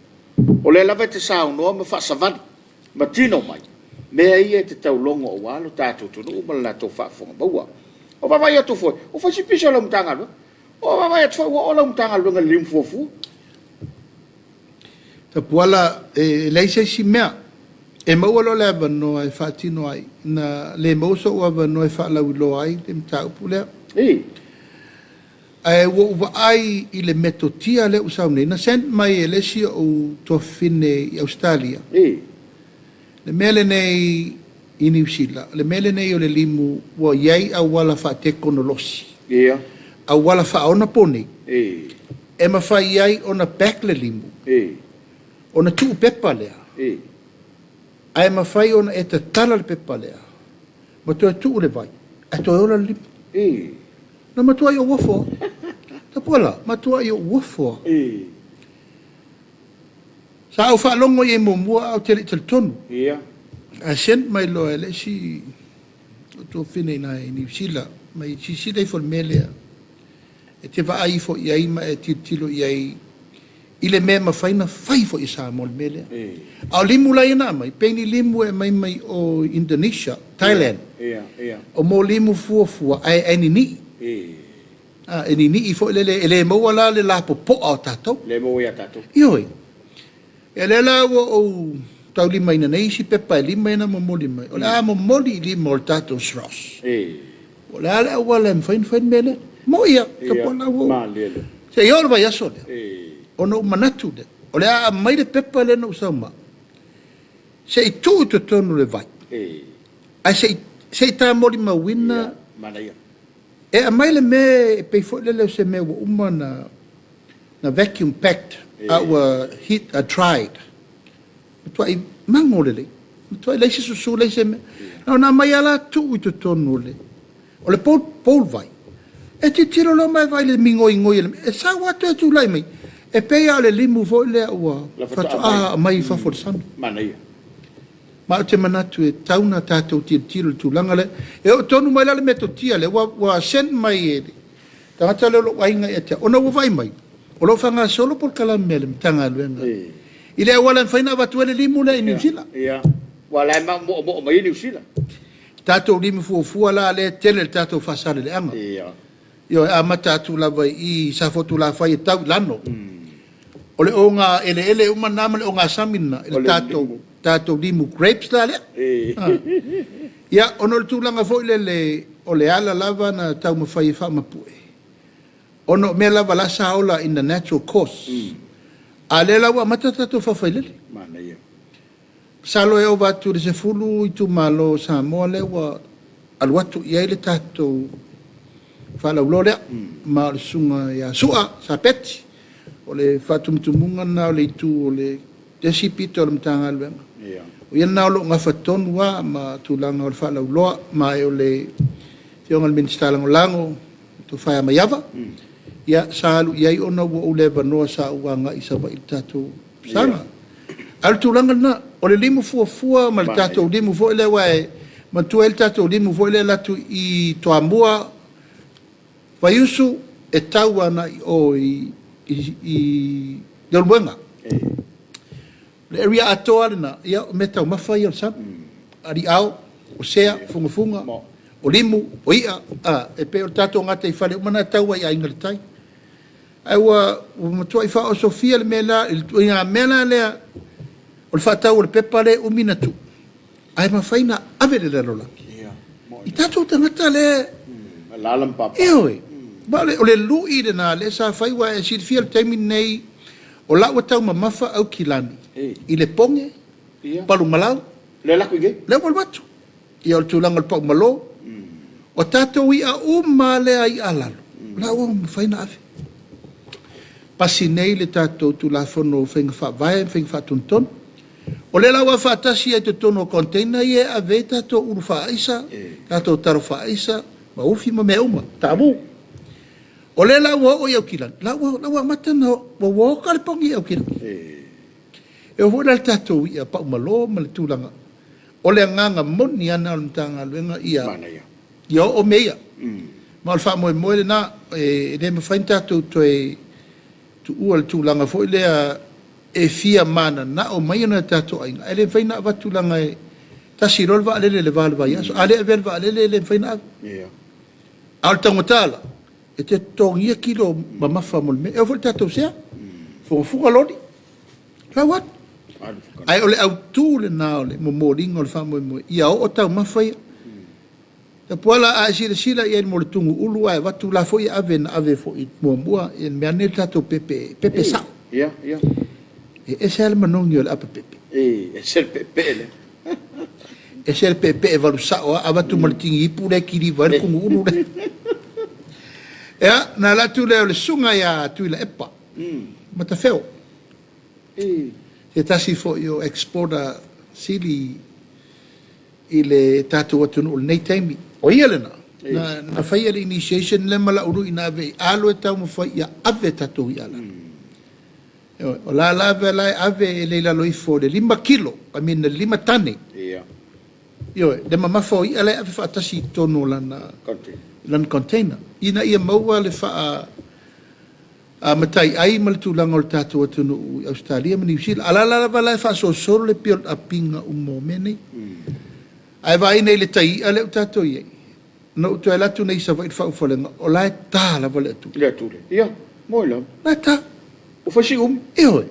S2: o lea lava e te saunoa ma faasavali ma tino mai mea ia e te taulogo aua lo tatou atunuu ma le latou faafofoga maua. Ua vaavaai atu foi, ua fai si pisa o lau Matagaluega. Ua vaavaai atu foi ua oo lau Matagaluega i le limufuafua.
S3: Tapuala, e leai se isi mea. E maua loa le avanoa e faatino ai, na le maua sou avanoa e faalauiloa ai le mataupu lea. Ae ua ou vaai i le metotia lea ua sau nei, na send mai e le isi ou tuafafine i Ausetalia. Le mea lenei i Niu Sila, le mea lenei o le limu ua i ai auala faatekonolosi, auala faaonaponei, e mafai ai ona pack le limu, ona tuu pepa lea, ae mafai ona e tatala le pepa lea ma toe tuu le vai, ae toe ola le limu. Na matuai ou ofo lava. Tapuala, matuai ou ofo lava. Sa ou faalogo i ai muamua ae ou te le i talitonu. Ae send mai loa e le isi o tuafafine i ina i Niu Sila, mai silasila ifo i le mea lea. E te vaai ifo i ai ma e tilotilo i ai i le mea e mafai ona fai foi e Samoa i le mea lea. A o limu la ia na aumai, pei ni limu e aumai mai o Indonesia, Thailand. O mea o limu fuafua ae ninii. E ninii foi lele, e le maua la le lapopoa o tatou.
S2: Le maua ia tatou.
S3: Ioe. Ia lea la ua ou taulimaina nei isi pepa e lima ia na momoli mai. O le a momoli i lima o le tatou SROS. O le a le auala e mafai ona fai le mea lea. Mo'i ia, tapuala ua ou. Se i oo le vaiaso lea, ona ou manatu lea, o le a aumai le pepa lea na ou sau ma au, se i tuu i totonu o le vai, ae se i ta molimauina e aumai le mea e pei foi lele o se mea ua uma na vacuum packed a ua heat dried. Matuai mago lelei, matuai leai se susu, leai se mea. Na ona aumai lava la tuu i totonu o le o le bowl vai. E tilotilo loa ma e vaai i le migoigoi o le mea, e sau lava toe tulai mai. E pei lava o le limu foi lea ua faatoa aumai i fafo o le sami. Ma ou te manatu e tatau ona tatou tilotilo i le tulaga lea. E oo tonu mai la le metotia lea ua send mai e le tagata lea o lou aiga ia te au, ona ua vaai mai o lo o faagasolo polokalame a le Matagaluega i le auala e mafai ona avatu ai le limu lea i Niu Sila.
S2: Ia, aua o la e moomoo mai ai Niu Sila.
S3: Tatou limu fuafua la lea e tele i le tatou Faasaleleaga. Ioe, amata atu lava i i i Safotulafai e tau i Lano. O le ogaeleele uma lena ma le ogasami lena i le tatou tatou limu grapes la lea. Ia, ona o le tulaga foi lele o le ala lava na taumafai e faamapue, ona o mea lava la sa ola in the natural course. A o lea la ua amata tatou faafailele. Masalo e ova atu i le 10 itumalo o Samoa lea ua alu atu i ai le tatou faalauiloa lea, ma o le Susuga ia Sua Sapeti, o le faatumutumuga lena o le itu o le isi pito o le Matagaluega. O ia lena o lo o gafa tonu lava ma tulaga o le faalauiloa, ma o le Afioga i le Minisita Lagolago, le Tofa ia Maiava, ia sa alu i ai ona ua ou le avanoa sa ou agai i Savaii i le tatou saga. A o le tulaga lena, o le limu fuafua ma le tatou limu foi lea, aua e manatua e i ai le tatou limu foi lea e alu atu i Toamua, Vaiusu, e tau agai i o i Leulumoega. O le area atoa lava lena, ia o meataumafa ia o le sami. Aliao, o sea, o fugafuga, o limu, o i'a, e pei o le tatou gataifale uma lena e tau lava i Aiga i le Tai. Ae ua matuai faaosofia le mea la, le ituaiga mea la lea o le faatau o le pepa lea e umi ona tuu, ae mafai ona ave i le lalolagi i tatou tagata lea. Ioe. Ma o le lui lena lea sa fai, aua e silafia i le taimi lenei, o la ua taumamafa Aukilani i le poge, palumalau, lea ua alu atu. Ia o le tulaga o le pau malo, o tatou i'a uma lava lea i'a lalo, o la ua mafai ona ave. Pasi nei le tatou Tulafono o Faiga Faavae ma Faiga Faatonutonu. O lea la ua faatasi ai i totonu o container ia e ave ai tatou ulu faaaisa, tatou taro faaaisa, ma ufi ma mea uma, taamu. O lea la ua oo i Aukilani, la ua amata ona ua oka le pogi i Aukilani. E oo foi la i le tatou i'a pau malo ma le tulaga, o le agaga moni lava lena o le Matagaluega ia, ia oo mea ia. Ma o le faamoemoe lena, e le mafai ona tatou toe tuua i le tulaga foi lea e fia mananao mai nai o tatou aiga, ae le mafai ona avatu leaga e tasi loa le vaalele i le va o le vaiaso. A le avea i le vaalele e le mafai ona ave. A o le taugata la, e te totogia kilo mamafa mo le mea. E oo foi i le tatou sea, fugafuga loli, lau atu. Ae o le autu lena o le momoliga o le faamoemoe, ia oo taumafa ia. Tapuala, a e silasila i ai mo le tugu ulu ae avatu la foi e ave na ave foi muamua i le mea nei le tatou pepe, pepe sao. E ese lava le manogi o le apapepe.
S2: E ese le peepee lea.
S3: Ese le peepee valu sao lava, avatu ma le tigi ipu lea e kiliva ai le tugu ulu lea. Ia, ona alu atu lea o le susuga ia Tuilaepa Matafeo, se tasi foi o exporter sili i le tatou atunuu i lenei taimi. O ia lena na faia le initiation lea ma lau lui na ave i alo e taumafai ia ave tatou i'a lalo. Ioe, o la lava la e ave e le i lalo ifo o le 5 kilo, I mean le 5 tane. Ioe, le mamafa o i'a la e ave faatasi i totonu o lana container ina ia maua le faa a mataiai ma le tulaga o le tatou atunuu i Ausetalia ma Niu Sila. A la lava la e faasolosolo le build up ina uma o mea nei. Ae vaai nei i le tai i'a lea ua tatou i ai. Na ou toe alu atu nei i Savaii i le faaulufalega, o la e ta lava le atule.
S2: Le atule, ia, moi lava.
S3: O la e ta.
S2: Ua fai si umi.
S3: Ioe.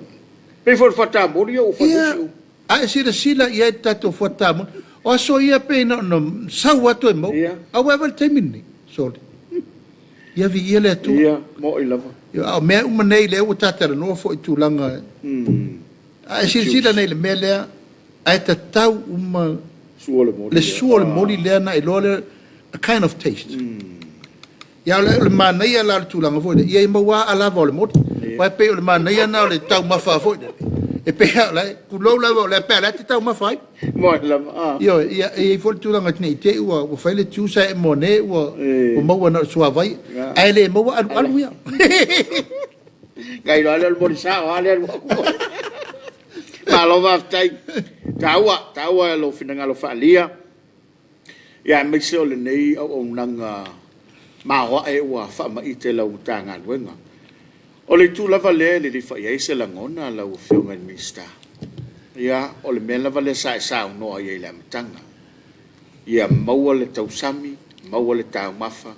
S2: Pei foi o le fuata moli ia ua fai foi si umi.
S3: A e silasila i ai i le tatou fuata moli, o aso ia pei na ona sau lava toe maua. A ua vaai i le taimi lenei, sole. Ia viia le Atua.
S2: Ia, moi lava.
S3: Ia, a o mea uma nei lea ua ta talanoa foi i tulaga. A e silasila nei i le mea lea, ae tatau uma le sua o le moli lea na iloa lea, a kind of taste. Ia, o le manaia la o le tulaga foi lea, ia e maua lava lava o le moli. Aua e pei o le manaia lena o le taumafa foi lea. E pei lava o la e, tulou lava, o la e pei o la e te taumafa ai.
S2: Moe lava, a.
S3: Ioe, ia, e i ai foi le tulaga ne i te i ua fai le juice ae e mone ua maua na o le suavai, ae le maua alualu ia.
S2: Nai loa lea o le moni sao lava lea alu atu. Malo faafetai. Taua, taua lou finagalo faaalia, ia aemaise o lenei auaunaga maoae ua faamaite i lau Matagaluega. O le itu lava lea e lilifa i ai se lagona lau Afioga i le Minisita, ia, o le mea lava lea sa e saunoa i ai i le amataga, ia maua le tausami, maua le taumafa,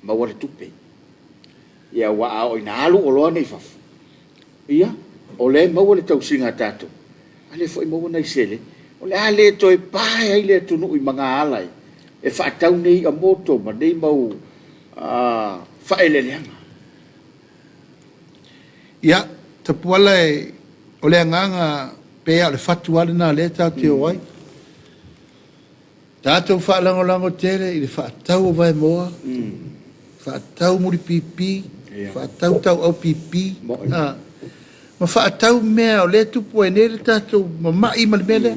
S2: maua le tupe. Ia aua a oo ina alu oloa nei i fafo, ia, o lea e maua le tausiga a tatou, a o lea foi e maua nai seleni. O le a le toe pae ai le atunuu i magaala e faatau nei i'a moto ma nei mau faaeleeleaga.
S3: Ia, Tapuala e, o le agaga pei lava o le fatu lava lena o lea tatou te o ai. Tatou faalagolago tele i le faatau o vaemoa, faatau mulipipi, faatau tauau pipi, ma faatau mea o lea e tupu ai nei le tatou mamai ma le mea lea.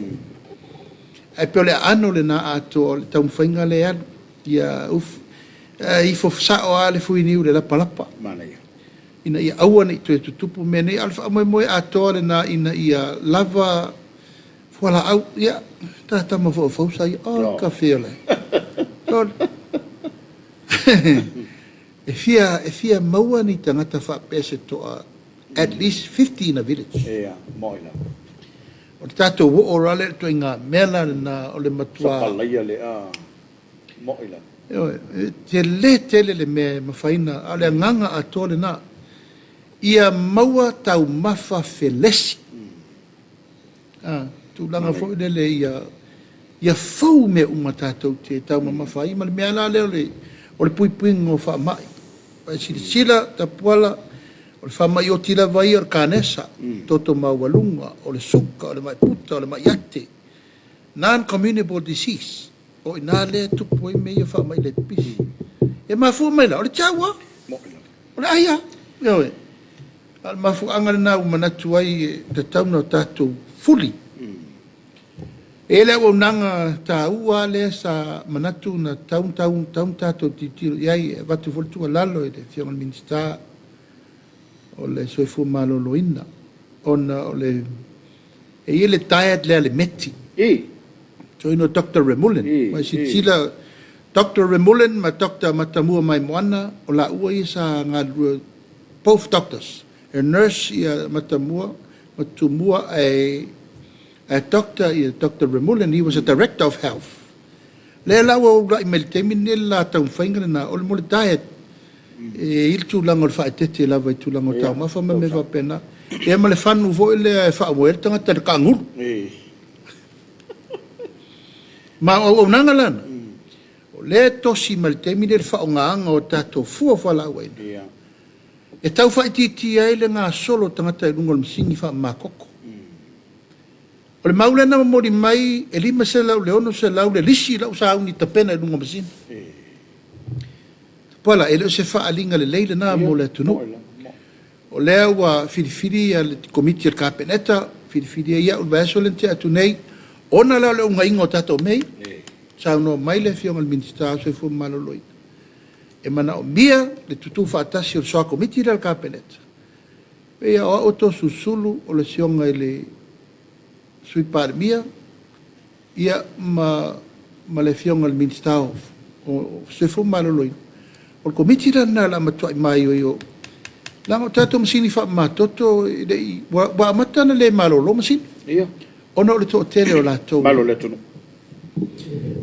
S3: Ae pei o le aano lena atoa o le taumafaiga lea e alu. Ia ifo sao lava le fuiniu i le lapalapa ina ia aua ne i toe tutupu mea nei. A o le faamoemoe atoa lena ina ia lava fualaau, ia, ta tama foi o Fausa ia, oh, kafe o le. Lol. E fia, e fia maua ni tagata faapea se toa at least 50 in a village.
S2: Ia, moi lava.
S3: O le tatou oo loa lea i le ituaiga mea la lena o le matua.
S2: Sapalaia le a. Moi lava.
S3: Ioe, e tele tele le mea e mafai ona, a o le agaga atoa lena. Ia maua taumafa felesi. A, tulaga foi lele ia, ia fou mea uma tatou te taumamafa ai, ma le mea la lea o le, o le puipuiga o faamai. Aua e silasila Tapuala, o le faamai oti lava ia o le kanesa, toto maualuga, o le suka, o le mai puta, o le mai ate, non-communicable disease, o i ina lea e tupu ai mea ia o faamai le pipisi. E mafua mai la, o le tiau lava, o le ai lava, ioe. A o le mafuaaga lena ua manatu ai e tatau ona tatou fuli. E i ai le auaunaga taua lava lea sa manatu na tatau ona tatou tilotilo i ai, e avatu foi le tuualalo i le Afioga i le Minisita o le Soifua Maloloina, ona o le, e i ai le diet lea a le METI, Toeaina Doctor Remulan. Ua e silasila, Doctor Remulan ma Doctor Matamua Maimoana, o laua ia sa galulue, both doctors, e nurse ia Matamua, Matumua, ae doctor ia Doctor Remulan, he was a director of health. Lea la ua ula'i mai i le taimi lenei le la taumafaiga lena, o le mo le diet, e i ai le tulaga o le faaeteete lava i tulaga o taumafa ma mea faapena. Ia ma le fanu foi lea e faamoe ai le tagata i le kaagulu. Ma o auaunaga la na, o lea e tosi mai le taimi lenei le faaaogaina o tatou fua fualaauaina e tau faaitiitia ai le gasolo o tagata i luga o le masini faamama toto. O le mau lea na momoli mai e 500 i le 600 le lisi lau sauni tapena i luga o masini. Tapuala, e le o se faaaliga lelei lena mo le atunuu. O lea ua filifili le Komiti a le Kapeneta, filifili ai au i le vaiaso lea na tea atu nei, ona lea o le unaiga o tatou mea ia. Saunoa mai le Afioga i le Minisita o le Soifua Maloloina, e manaomia le tutu faatasi o le soa Komiti lea a le Kapeneta. Pei o au e Toeolesulusulu o le Afioga i le Sui Palemia, ia ma le Afioga i le Minisita o Soifua Maloloina. O le Komiti la lena o le a matuai maioio, leaga o tatou masini faamamatoto e le i, ua amata ona le malolo masini, ona o le toatele o latou.
S2: Malo le atunuu.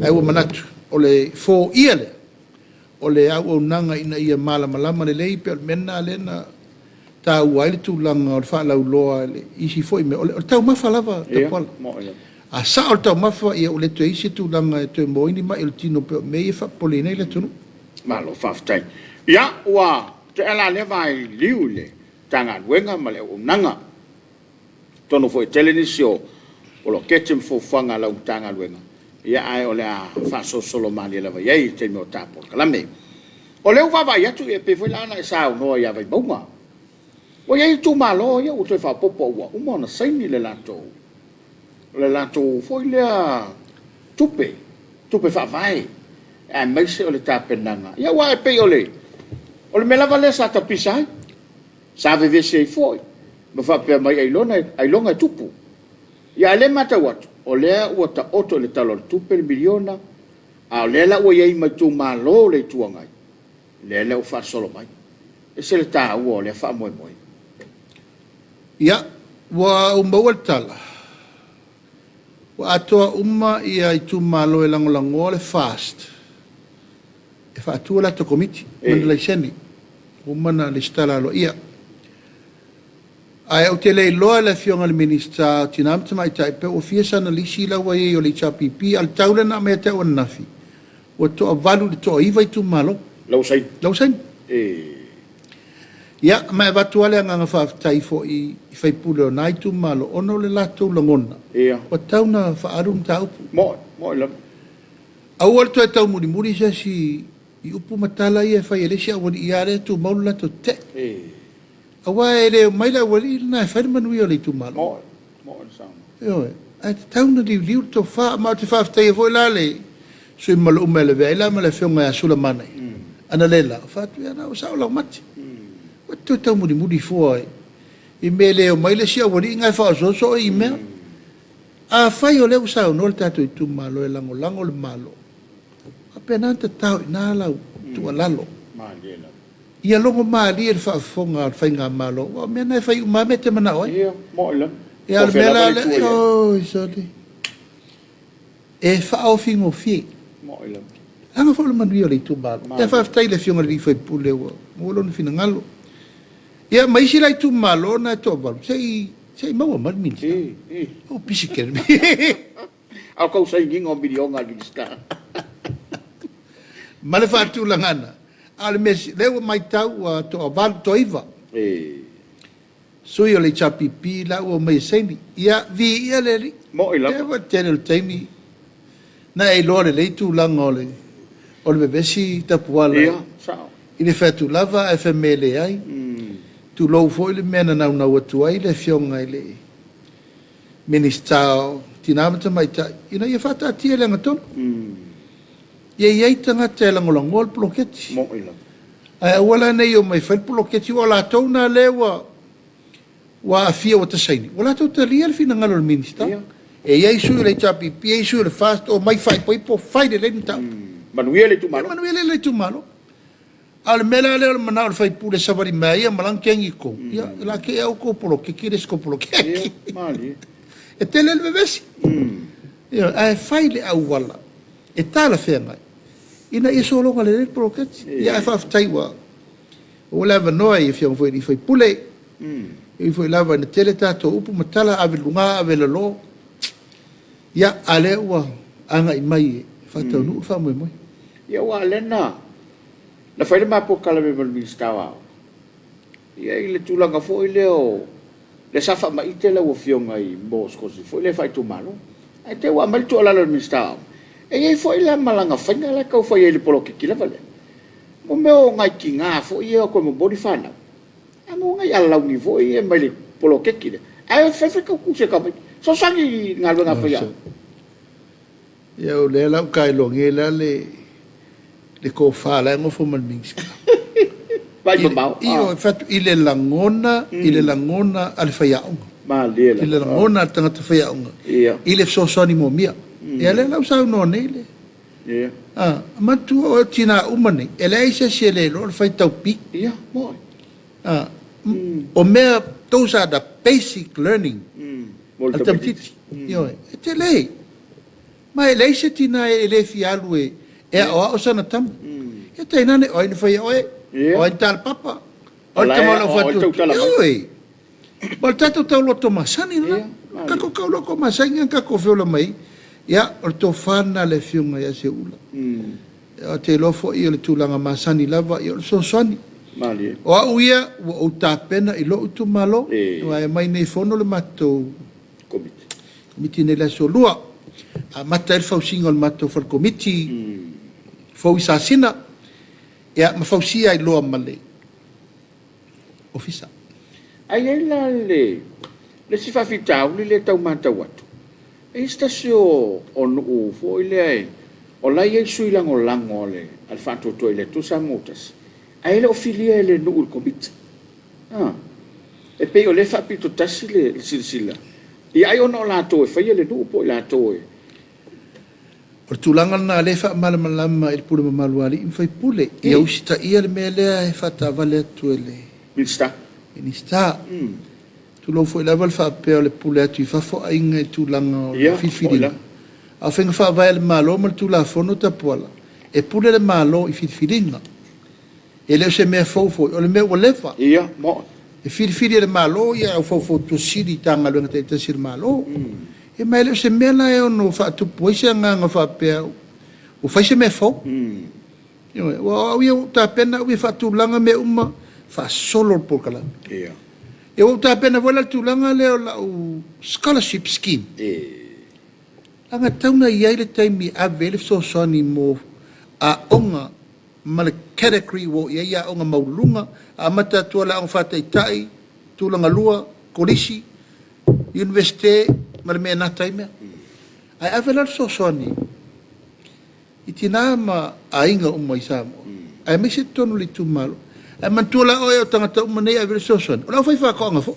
S3: Ae ua manatu, o le foia lea, o le auaunaga ina ia malamalama lelei, pei o le mea lena lea na taua ai le tulaga o le faalauloa i le isi foi mea, o le taumafa lava, Tapuala. A sao le taumafa, ia ua le toe i ai se tulaga e toe maua ai ni mai o le tino pei o mea ia e faapopoleina ai le atunuu.
S2: Malo faafetai. Ia, ua tea la lea vailiu i le Matagaluega ma le auaunaga. Atonu foi e tele nisi o poloketi ma fuafuaga a lau Matagaluega, ia ae o le a faasolosolo malie lava i ai i le taimi o ta polokalame. O lea ua vaavaai atu e pei foi la ona e saunoa ia Vaimauga. Ua i ai itumalo ia ua toe faaopoopo ua uma ona saini le latou foi lea tupe, tupe faavae, aemaise o le tapenaga. Ia aua e pei o le mea lava lea sa tapisa ai. Sa vevesi ai foi ma faapea mai ailoga e tupu. Ia a o lea e matau atu, o lea ua taoto i le Tala o le Tupe le miliona, a o lea la ua i ai ma itumalo o le Itu Agai, lea la ua faasolo mai. E ese le taua o lea faamoemoe.
S3: Ia, ua ou maua le tala, ua atoa uma itumalo e lagolagoa le FAST e faatu a latou Komiti ma ni laisene ua uma ona resitala aloaia. Ae ou te le iloa le Afioga i le Minisita o Tina ma Tamaitai pe ua fia sana lisi la ua i ai o le HRPP, a o le tau lea na aumai ia te au ananafi, ua toavalu i le toaiva itumalo.
S2: La ua saini.
S3: La ua saini. Ia, ma e avatu lava le agaga faafetai foi i sui usufono o na itumalo ona o le latou lagona, ua tatau ona faaalu le mataupu.
S2: Mo'i, mo'i lava.
S3: Aua le toe taumulimuli se isi i upu ma tala ia e fai e le isi aualii ia lea e tumau le latou tetee. Aua e le omai le aualii lena e fai le manuia o le itumalo.
S2: Mo'i, mo'i le saunoaga.
S3: Ioe, ae tatau ona liuliu le tofa. Ma ou te faafetaia foi la le sui usufono mamalu uma e lavea ai la ma le afioga ia Sulamanaia, analeila, ou fai atu, ia na ua sao lau mate. Ua te toe taumulimuli fua i mea e le omai le isi aualii na e faaosooso oe i mea. Afai o lea ua saunoa le tatou itumalo e lagolago le Malo, faapena ona tatao i ina lau tuualalo. Ia logomalie le faafofoga a le Faigamalo, aua o mea na e fai uma lava mea e te manao ai.
S2: Ia, mo'i lava.
S3: Ia, o le
S2: Po o fea
S3: mea la
S2: lava le
S3: lea,
S2: itu e i ai.
S3: oi sole, e faaofigofie.
S2: Mo'i lava.
S3: Leaga foi o le manuia o le itumalo. Ia
S2: Malie.
S3: faafetai i le Afioga i le sui usufono ua maua lona finagalo. Ia ma isi la itumalo na e toavalu, se i se i maua mai le Minisita. Ua pisi tele.
S2: A o tau sainiga o miliona a le Minisita.
S3: Ma le faatulagaga. A o le mea lea ua matau ua toavalu, toaiva sui o le HRPP la ua omai e saini. Ia, viia le Alii.
S2: Mo'i
S3: E
S2: lava.
S3: ua tele o le taimi na e iloa lelei tulaga o le o le vevesi tapuala
S2: Ia, sao.
S3: i le fai atu lava ae fai mai e leai. Tulou foi le mea na naunau atu ai le Afioga i le Minisita o Tina ma Tamaitai ina ia faataatia i le agatonu. Ia i ai tagata e lagolagoa le poloketi.
S2: Mo'i lava.
S3: Ae aua la ne i omai e fai le poloketi, aua o latou na lea ua ua aafia ua tasaini, ua latou talia le finagalo o le Minisita. E i ai sui o le HRPP, e i ai sui o le FAST, omai faaipoipo, fai lelei le mataupu.
S2: Manuia le
S3: Ia
S2: itumalo.
S3: manuia lelei le itumalo. A o le mea la lea o le manao o le sui usufono e savali mai a ia ma lana kegi i totonu, ia o le a te i lava outou poloketi le isi tou poloketi.
S2: Ia, malie.
S3: E tele le vevesi. Ioe, ae fai le auala e talafeagai ina ia sologa lelei le poloketi. Ia ae faafetai ua maua le avanoa i Afioga foi i sui usufono. E ui foi lava ina tele tatou upu ma tala, ave i luga ave i lalo, ia a o lea ua agai mai e faataunuu le faamoemoe.
S2: Ia aua o lea na na fai le ma polokalame ma le Minisita o Aoga, ia i le tulaga foi lea o lea sa faamaite lau Afioga i mea o sikolasipi foi lea faaitumalo. Ae te i ua aumai le tuualalo a le Minisita o Aoga, e i ai foi la ma lana faiga la e tau fai ai i le poloketi lava lea. O mea o nai tina foi ia e o atu e momoli fanau, a maua nai alauni foi ia mai le poloketi lea, ae fai faitautusi a tamaiti. Fesoasoani i galuega a faiaoga.
S3: Ia o lea la ua tailo nei la le le tofa la e nofo ma le Minisita.
S2: Vaai mamao.
S3: Ioe, fai atu i le lagona, i le lagona a le faiaoga.
S2: Malie
S3: I le
S2: lava.
S3: lagona a le tagata faiaoga i le fesoasoani moomia. Ia lea la ua saunoa nei le a manatua o tina uma nei, e leai se isi e le iloa le faitau pi.
S2: Ia, mo'i.
S3: A, o mea, those are the basic learning
S2: Mo le
S3: a le
S2: tamaitiiti.
S3: tamaitiiti. Ioe, e tele. Ma e leai se tina e le fia alu e aoao sana tama. Ia tainane, o ai na faia oe, o ai na talepapa, o
S2: O
S3: ai le
S2: la e
S3: tama o lau
S2: aoao ai le
S3: fatuatua.
S2: tautala mai.
S3: Ioe, ma o le tatou tauloto masani lena.
S2: Malie.
S3: Tatou tauloto masani na tatou feola mai ai. Ia, o le tofa lena a le Afioga ia Seuula. Ou te iloa foi o le tulaga masani lava, ia o le fesoasoani.
S2: Malie.
S3: O au ia, ua ou tapena i lou itumalo, aua e aumai nei e fono le matou
S2: Komiti.
S3: Komiti nei i le aso Lua. Amata ai le fausiga o le matou fale komiti fou i Sasina, ia ma fausia ai loa ma le ofisa.
S2: Ae i ai la le le isi faafitauli lea e tau matau atu, e i ai se tasi o o nuu foi lea e o la e i ai sui lagolago a le a le Faatuatua i le Atua Samoa ua Tasi, ae le o filia e le nuu i le komiti. E pei o lea e faapito tasi le silasila, ia ai ona o latou e faia le nuu po o i latou e.
S3: O le tulaga lena lea e faamalamalama i le pule mamalu a alii ma faipule, ia usitaia le mea lea e faataavale atu e le
S2: Minisita.
S3: Minisita. Tulou foi lava le faapea o le pule atu i fafo aiga i tulaga o le filifiliga, a o faiga faavae a le Malo ma le Tulafono Tapuala, e pule le Malo i filifiliga. E le o se mea fou foi, o le mea ua leva. E filifili e le Malo ia au faufautua sili i Matagaluega taitasi a le Malo. Ia ma e le o se mea la e ono faatupu ai se agaga faapea ua fai se mea fou. Ioe, aua o au ia ua ou tapena au ia e faatulaga mea uma, faasolo le polokalame. Ia ua ou tapena foi la i le tulaga lea o lau scholarship scheme. Leaga e tatau ona i ai le taimi e ave ai le fesoasoani mo aoga ma le category ua oo i ai aoga maualuluga, amata atu lava i le aoga faataitai, tulaga lua, kolisi, iunivesite ma le mea e gata ai mea. Ae ave la le fesoasoani i tina ma aiga uma i Samoa, aemaise totonu o le itumalo. Ae manatua la oe o tagata uma nei e ave i ai le fesoasoani, o le aufaifaatoaga foi.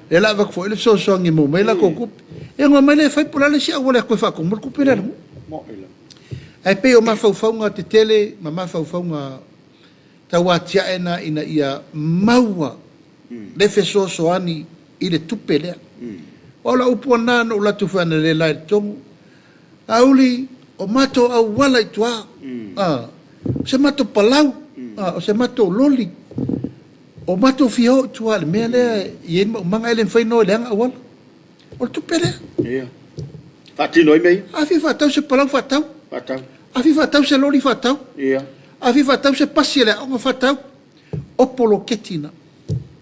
S3: Lea la avatu foi le fesoasoani e maua mai ai latou tupe. Ia ona omai lea e fai po o le a le isi auala e toe faatumu ai le tupe lea a le nuu. Ae pei o mafaufauga tetele ma mafaufauga tauatiae na ina ia maua le fesoasoani i le tupe lea. Aua o lau upu lava lena na ou alu atu foi analeila i totonu, Laauli, o matou auala i tua, o se matou palau, o se matou loli, o matou fia o i tua i le mea lea e i ai le maumaga ae le mafai ona o e leaga auala. O le tupe lea.
S2: Ia. Faatino ai mea ia.
S3: A fia faatau se palau, faatau.
S2: Faatau.
S3: A fia faatau se loli, faatau.
S2: Ia.
S3: A fia faatau se pasi a le aoga, faatau. O poloketi na.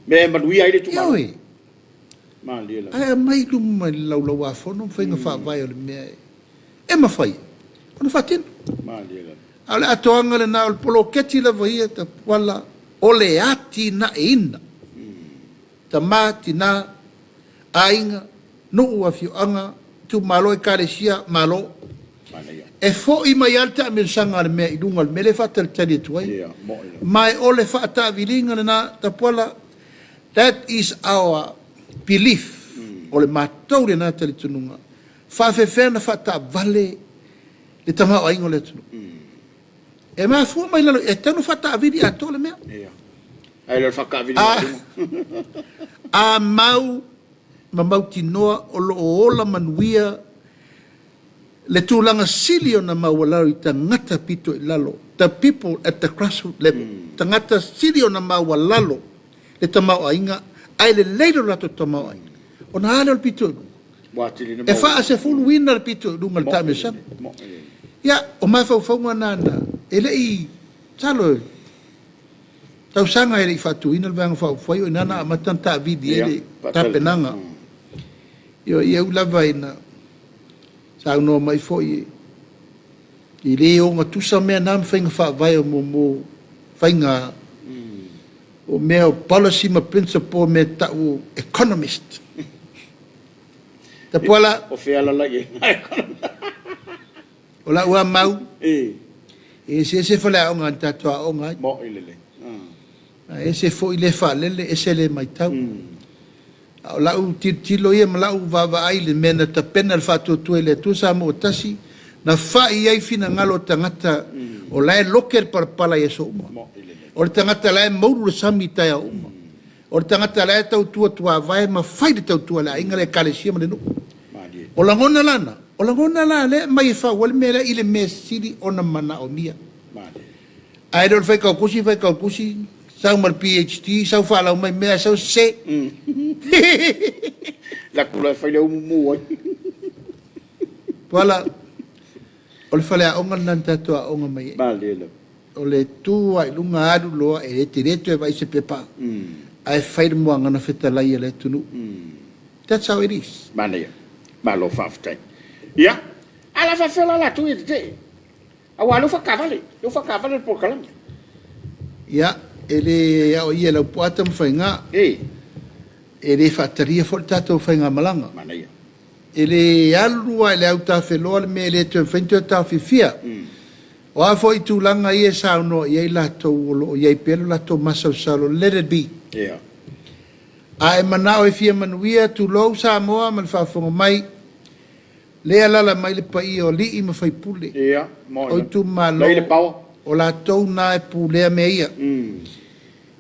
S2: Mea e manuia ai le itumalo.
S3: Ioe.
S2: Malie lava.
S3: Ae aumai i luma i le laulauafono ma faiga faavae o le mea e mafai ona faatino.
S2: Malie lava.
S3: A o le atoaga lena o le poloketi lava ia, Tapuala, o le atinaeina. Tama, tina, aiga, nuu, afioaga, itumalo, ekalesia, Malo. E foi mai lava le taamilosaga a le mea i luga o le mea lea e faatalitali atu ai. Ma o le faataaviliga lena, Tapuala, that is our belief, o le matou lena talitonuga, faafefea ona faataavale le tamaoaiga o le atunuu. E mafua mai lalo, e tatau ona faataavili atoa le mea.
S2: Ae le o le faataavili mai luga.
S3: A mau ma mautinoa o lo o ola manuia le tulaga sili ona maualalo i tagata pito i lalo, the people at the grassroot level, tagata sili ona maualalo le tamaoaiga ae lelei lo latou tamaoaiga, ona a lea o le pito i luga. E faasefuluina le pito i luga i le taamilosaga. Ia, o mafaufauga na na e le i, masalo e tausaga e le i faatuina le Vaega Faaupufai, o i ina na amata ona taavili ai le tapenaga. Ia, ia ui lava ina saunoa mai foi e le ogatusa mea na ma faiga faavae o mo faiga o mea o policy ma principle mea tau o economist. Tapuala.
S2: O fea la i ai?
S3: O lau lava mau, e eseese faleaoga na tatou aooga ai.
S2: Mo'i lelei.
S3: A ese foi le faalele, ese le matau. A o lau tilotilo ia ma lau vaavaai i le mea na tapena e le Faatuatua i le Atua Samoa ua Tasi, na fai ai finagalo o tagata o la e loke le palapala i aso uma. O le tagata la e moulu le sami i taeao uma. O le tagata la e tautua tuavae ma fai le tautua a le aiga, le ekalesia ma le nuu. O lagona la na, o lagona la lea e aumai e fau ai le mea lea i le mea sili ona manaomia. Ae le o le faitau tusi, faitau tusi, sau ma le PHD, sau faalau mai mea, sau sese.
S2: La tula e fai le umu mu ai.
S3: Tuala, o le faleaoga lena na tatou aoga mai ai.
S2: Malie lava.
S3: O le tu lava i luga alu loa e tele toe vaai se pepa ae fai le muagana fetalai a le atunuu. That's how it is.
S2: Manaia. Malo faafetai. Ia, a la faafefea la latou ia tetee? Aua o lea ua faataavale, lea ua faataavale le polokalame.
S3: Ia, e le aoaia e Laupua Tamafaiga. E le faatalia foi le tatou faigamalaga.
S2: Manaia.
S3: E le alu lava i le autafeloa le mea e le toe mafai ona toe taofiofia. O a foi tulaga ia e saunoa i ai latou o lo o i ai pea lo latou masalosalo, let it be. A e manao e fia manuia, tulou Samoa ma le faafofoga mai, lea e alaala mai le paia o alii ma faipule o itumalo, o latou na e pulea mea ia.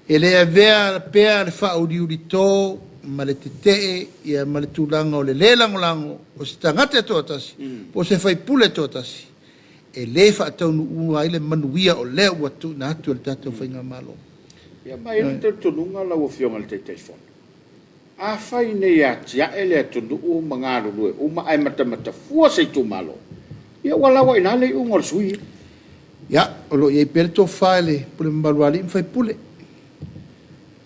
S3: E le avea pea le faauliulito ma le tetee ia ma le tulaga o le le lagolago o se tagata e toatasi po o se faipule e toatasi e le faataunuua ai le manuia o lea ua tuuina atu e le tatou Faigamalo.
S2: Ia ma e i ai le talitonuga lau Afioga i le Taitaifono, afai nei e atiae le atunuu ma galulue uma ae matamata fua se itumalo, ia ua laua i ina le iuga o le sui usufono
S3: ia. Ia, o lo o i ai pea le tofa i le pule mamalu a alii ma faipule,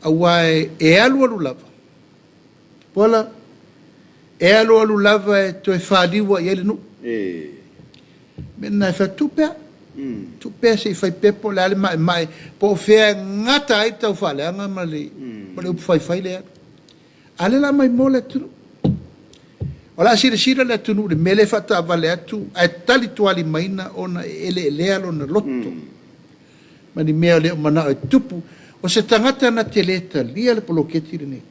S3: aua e alualu lava, Tupuola, e alualu lava e toe faliu i ai le nuu. O le mea lena e fai atu, tuu pea, tuu pea se i fai pea po o le a le maemae, po o fea e gata ai le taufaaleaga ma le upu faifai lea. A o lea o le a maimoa le atunuu. O le a silasila le atunuu i le mea lea e faataavale atu ae talitualimaina ona e eleelea lona loto ma ni mea e le o manao e tutupu. O se tagata na te le talia le poloketi lenei,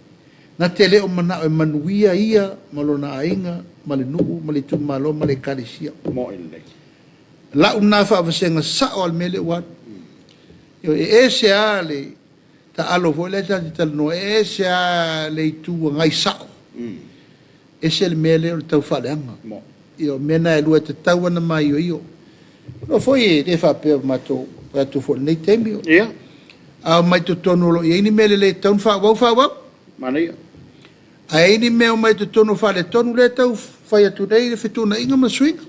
S3: na te le o manao e manuia ia ma lona aiga ma le nuu ma le itumalo ma le ekalesia. Lau lena faavasega sao lava o le mea lea ua alu. E ese lava le taalo foi lea ta te talanoa, e ese lava le Itu Agai sao, ese le mea lea o le taufaaleaga. Ia o mea na e lua e tatau ona maioio. Iloa foi e le faapea ua matou fai atu foi i lenei taimi, a omai totonu o lo o i ai ni mea lelei e tatau ona faaauau, faaauau.
S2: Manaia.
S3: Ae i ai ni mea o omai totonu o faaletonu lea e tau fai atu nei le fetuunaiga ma le suiga.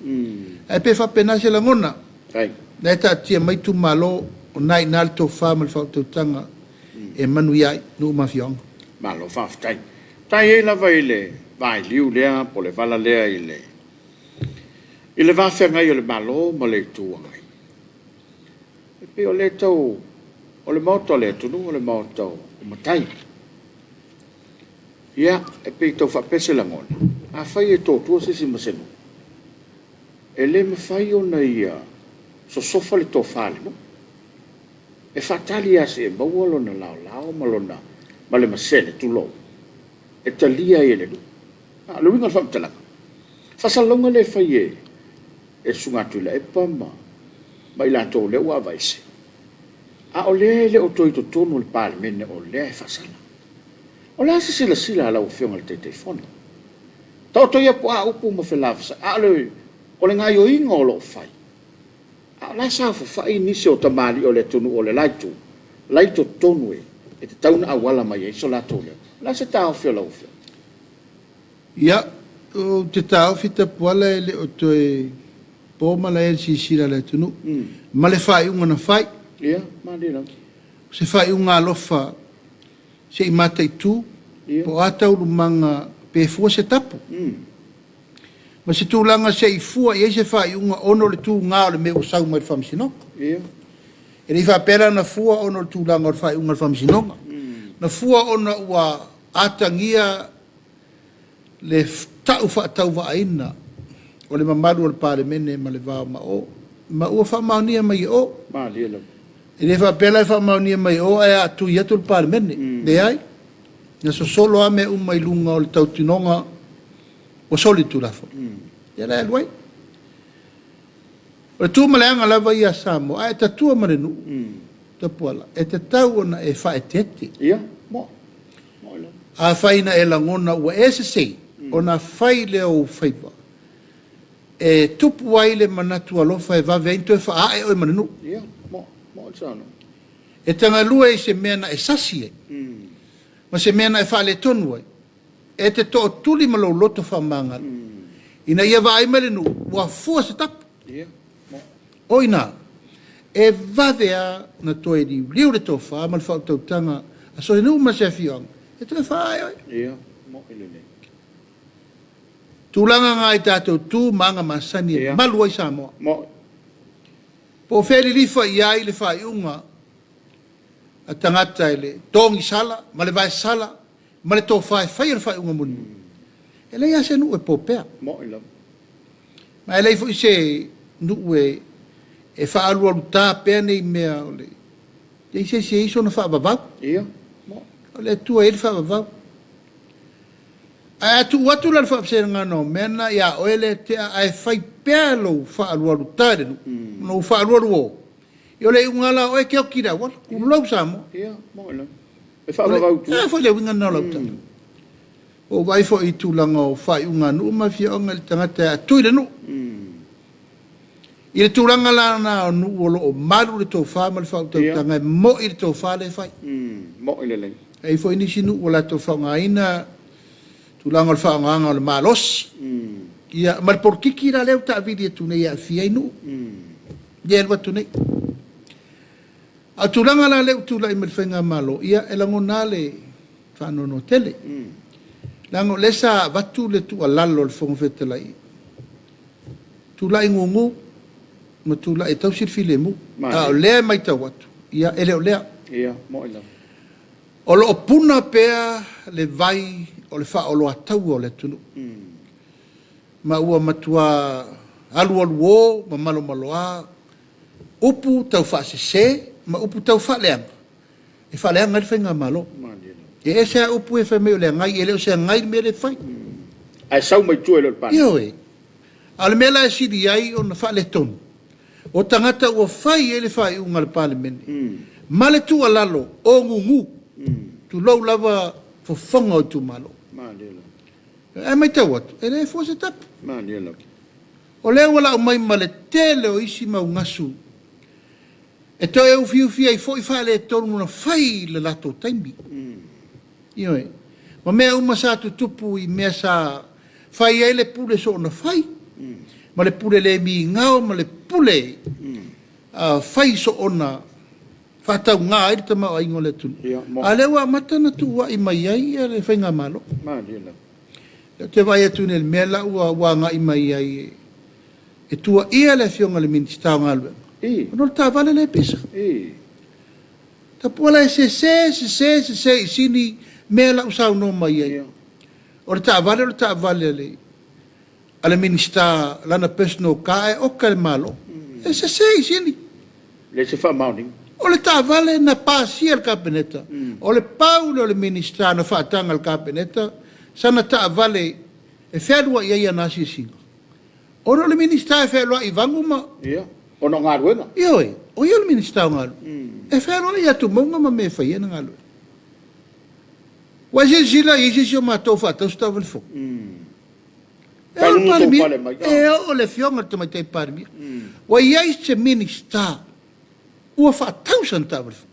S3: Ae pei e faapena se lagona. O la e taatia mai itumalo, o lena e i ina le tofa ma le faautautaga e manuia ai nuu ma afioaga.
S2: Malo faafetai. Faafetai ai lava i le vailiu lea po o le vala lea i le va feagai o le Malo ma le Itu Agai. E pei o lea e tau, o le Maota o le atunuu o le Maota o matai. Ia, e pei e tau faapea se lagona, afai e totua se isi ma se nuu, e le mafai ona ia sosofa le tofa a le nuu. E faatali lava seia maua lona laolao ma le masele, tulou, e talia ai e le nuu. A o le uiga o le faamatalaga, faasalalauga lea e fai e le Susuga a Tuilaepa ma i latou o lea ua aveese, a o lea e le o toe i totonu o le Palemene o lea e faasala. O le a se silasila a lau Afioga i le Taitaifono? Taoto ia po o a upu ma felavasai, a o le gaoioiga o lo o fai, a o la e saofafai nisi o tamalii o le atunuu o le la Itu, o la e i totonu e tatau ona auala mai ai so latou leo. O le a se taofi o lau Afioga?
S3: Ia, ou te taofi Tapuala e le o toe po malae i le silasila a le atunuu ma le faaiuga na fai.
S2: Ia, malie lava.
S3: O se faaiuga alofa se i mataitu po o a taualumaga pe fua se tapu. Ma se tulaga se i fua i ai se faaiuga ona o le tuga o le mea ua sau mai le Faamasinoga. E le i faapea la na fua ona o le tulaga o le faaiuga a le Faamasinoga. Na fua ona ua atagia le tau faatauvaaina o le mamalu o le Palemene ma le va o Mao, ma ua faamaonia mai e o. E le faapea la e faamaonia mai e o ae atui atu le Palemene. Leai, na sosolo lava mea uma i luga o le tautinoga ua soli le Tulafono. Ia la e alu ai. O le tu ma le aga lava ia a Samoa, a e tatua ma le nuu, Tapuala, e tatau ona e faaeteete.
S2: Ia, mo. Mo lava.
S3: Afai na e lagona ua e sese, ona fai lea o ou faiva e tupu ai le manatu alofa e vave ai ona toe faaae oe ma le nuu.
S2: Ia, mo. Mo le saunoaga.
S3: E tagalue i se mea na e sasi ai, ma se mea na e faaletonu ai, e te tootuli ma lou loto faamagalo, ina ia vaai mai le nuu ua fua se tapu. O i ina, e vave lava ona toe liuliu le tofa ma le faautautaga a so o se nuu ma se afioaga e toe faaae oe. Tulaga na i tatou tu ma aga masani e malu ai Samoa. Po o fea e lilifa i ai le faaiuga a tagata i le togisala ma le vaesala ma le tofa e faia le faaiuga mulimuli, e leai lava se nuu e po pea. Ma e leai foi se nuu e faaalualuta pea nei mea o le leai se isi e i ai sona faavavau. O le Atua e i ai le faavavau. Ae a tuu atu la le faafesegana o mea na ia oe lea e tea ae fai pea lou faaalualuta i le nuu, lou faaalualuo, ia o le iuga lava la o oe e te oti i le auala, tulou Samoa.
S2: Ia, moni lava. E faavavau i tua.
S3: O le a foi le uiga lena o lau tala? Ua ou vaai foi i tulaga o faaiuga a nuu ma afioaga i le tagata e atui le nuu. I le tulaga la lena o nuu o lo o malu le tofa ma le faautautaga, e moi le tofa lea e fai.
S2: Moi lelei.
S3: E i ai foi nisi nuu ua latou faaaogaina tulaga o le faaaogaina o le malosi, ia, ma le polokiki la lea ua taavili atu nei e aafia ai nuu, lea e alu atu nei. A o tulaga la lea ua tulai mai i le faigamalo, ia e lagona lava le faanoanoa tele, leaga o lea sa avatu le tuualalo a le Fofoga Fetalai, tulai gugu ma tulai e tausi le filemu. A o lea e matau atu, ia e le o lea. O lo o puna pea le vai o le faaoloataua o le atunuu, ma ua matua alualuo ma malomaloa upu taufaasese ma upu taufaaleaga e faaleaga ai le faigamalo. E ese lava upu ia fai mai o le agai, e le o se agai le mea lea e fai.
S2: Ae sau mai tua e le o le Palemia.
S3: Ioe. A o le mea la e sili ai ona faaletonu, o tagata ua fai i ai le faaiuga a le Palemene ma le tuualalo o gugu, tulou lava fofoga o itumalo. Ae matau atu, e le fua se tapu. O lea ua lau mai ma le tele o isi mau gasu e toe ufiufi ai foi faaletonu na fai i le latou taimi. Ioe. Ma mea uma sa tutupu i mea sa fai ai le pule soona fai, ma le pule le migao ma le pule fai soona faatauga ai le tamaoaiga o le atunuu. A o lea ua amata ona tuuai mai ai le faigamalo. Ou te vaai atu nei i le mea la ua agai mai ai e tuuaia le Afioga i le Minisita o Galuega, ona o le taavale lea e pisa. Tapuala e sese, sese, sese i sini mea la ua saunoa mai ai. O le taavale o le taavale a le a le Minisita lana personal car ae oka e le Malo. E sese i sini.
S2: Leai se faamaoniga.
S3: O le taavale na pasia e le Kapeneta, o le pau lea o le Minisita na faataga e le Kapeneta sana taavale e fealuai ai ana asiasiga, ona o le Minisita e fealuai i Vagu ma.
S2: Ia, ona o galuega.
S3: Ioe, o ia le Minisita o Galuega. E fealuai i atumauga ma mea e fai ai ana galuega. Ua e silasila i ai se isi o matou o faatau se taavale fou? E oo le Palemia, e oo le Afioga i le Tamaitai Palemia. Ua i ai se Minisita ua faatau sana taavale fou.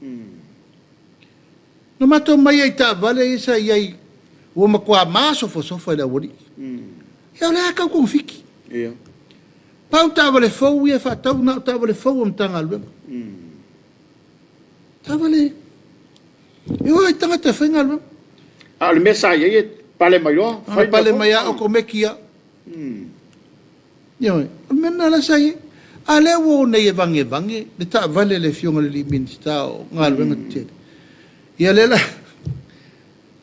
S3: Na matou omai ai i taavale ia sa i ai, ua matua masofasofa i le aualii. Ia o lea lava e tau togafiti. Pau taavale fou ia e faatau, na o taavale fou a Matagaluega. Taavale e o ai tagata e faigaluega.
S2: A o le mea sa i ai e pale mai loa,
S3: fai pale mai lava okomeki lava. Ioe, o le mea lena la sa i ai. A lea ua o nei e vagevage le taavale a le Afioga i le alii Minisita o Galuega Tetele. Ia lea la,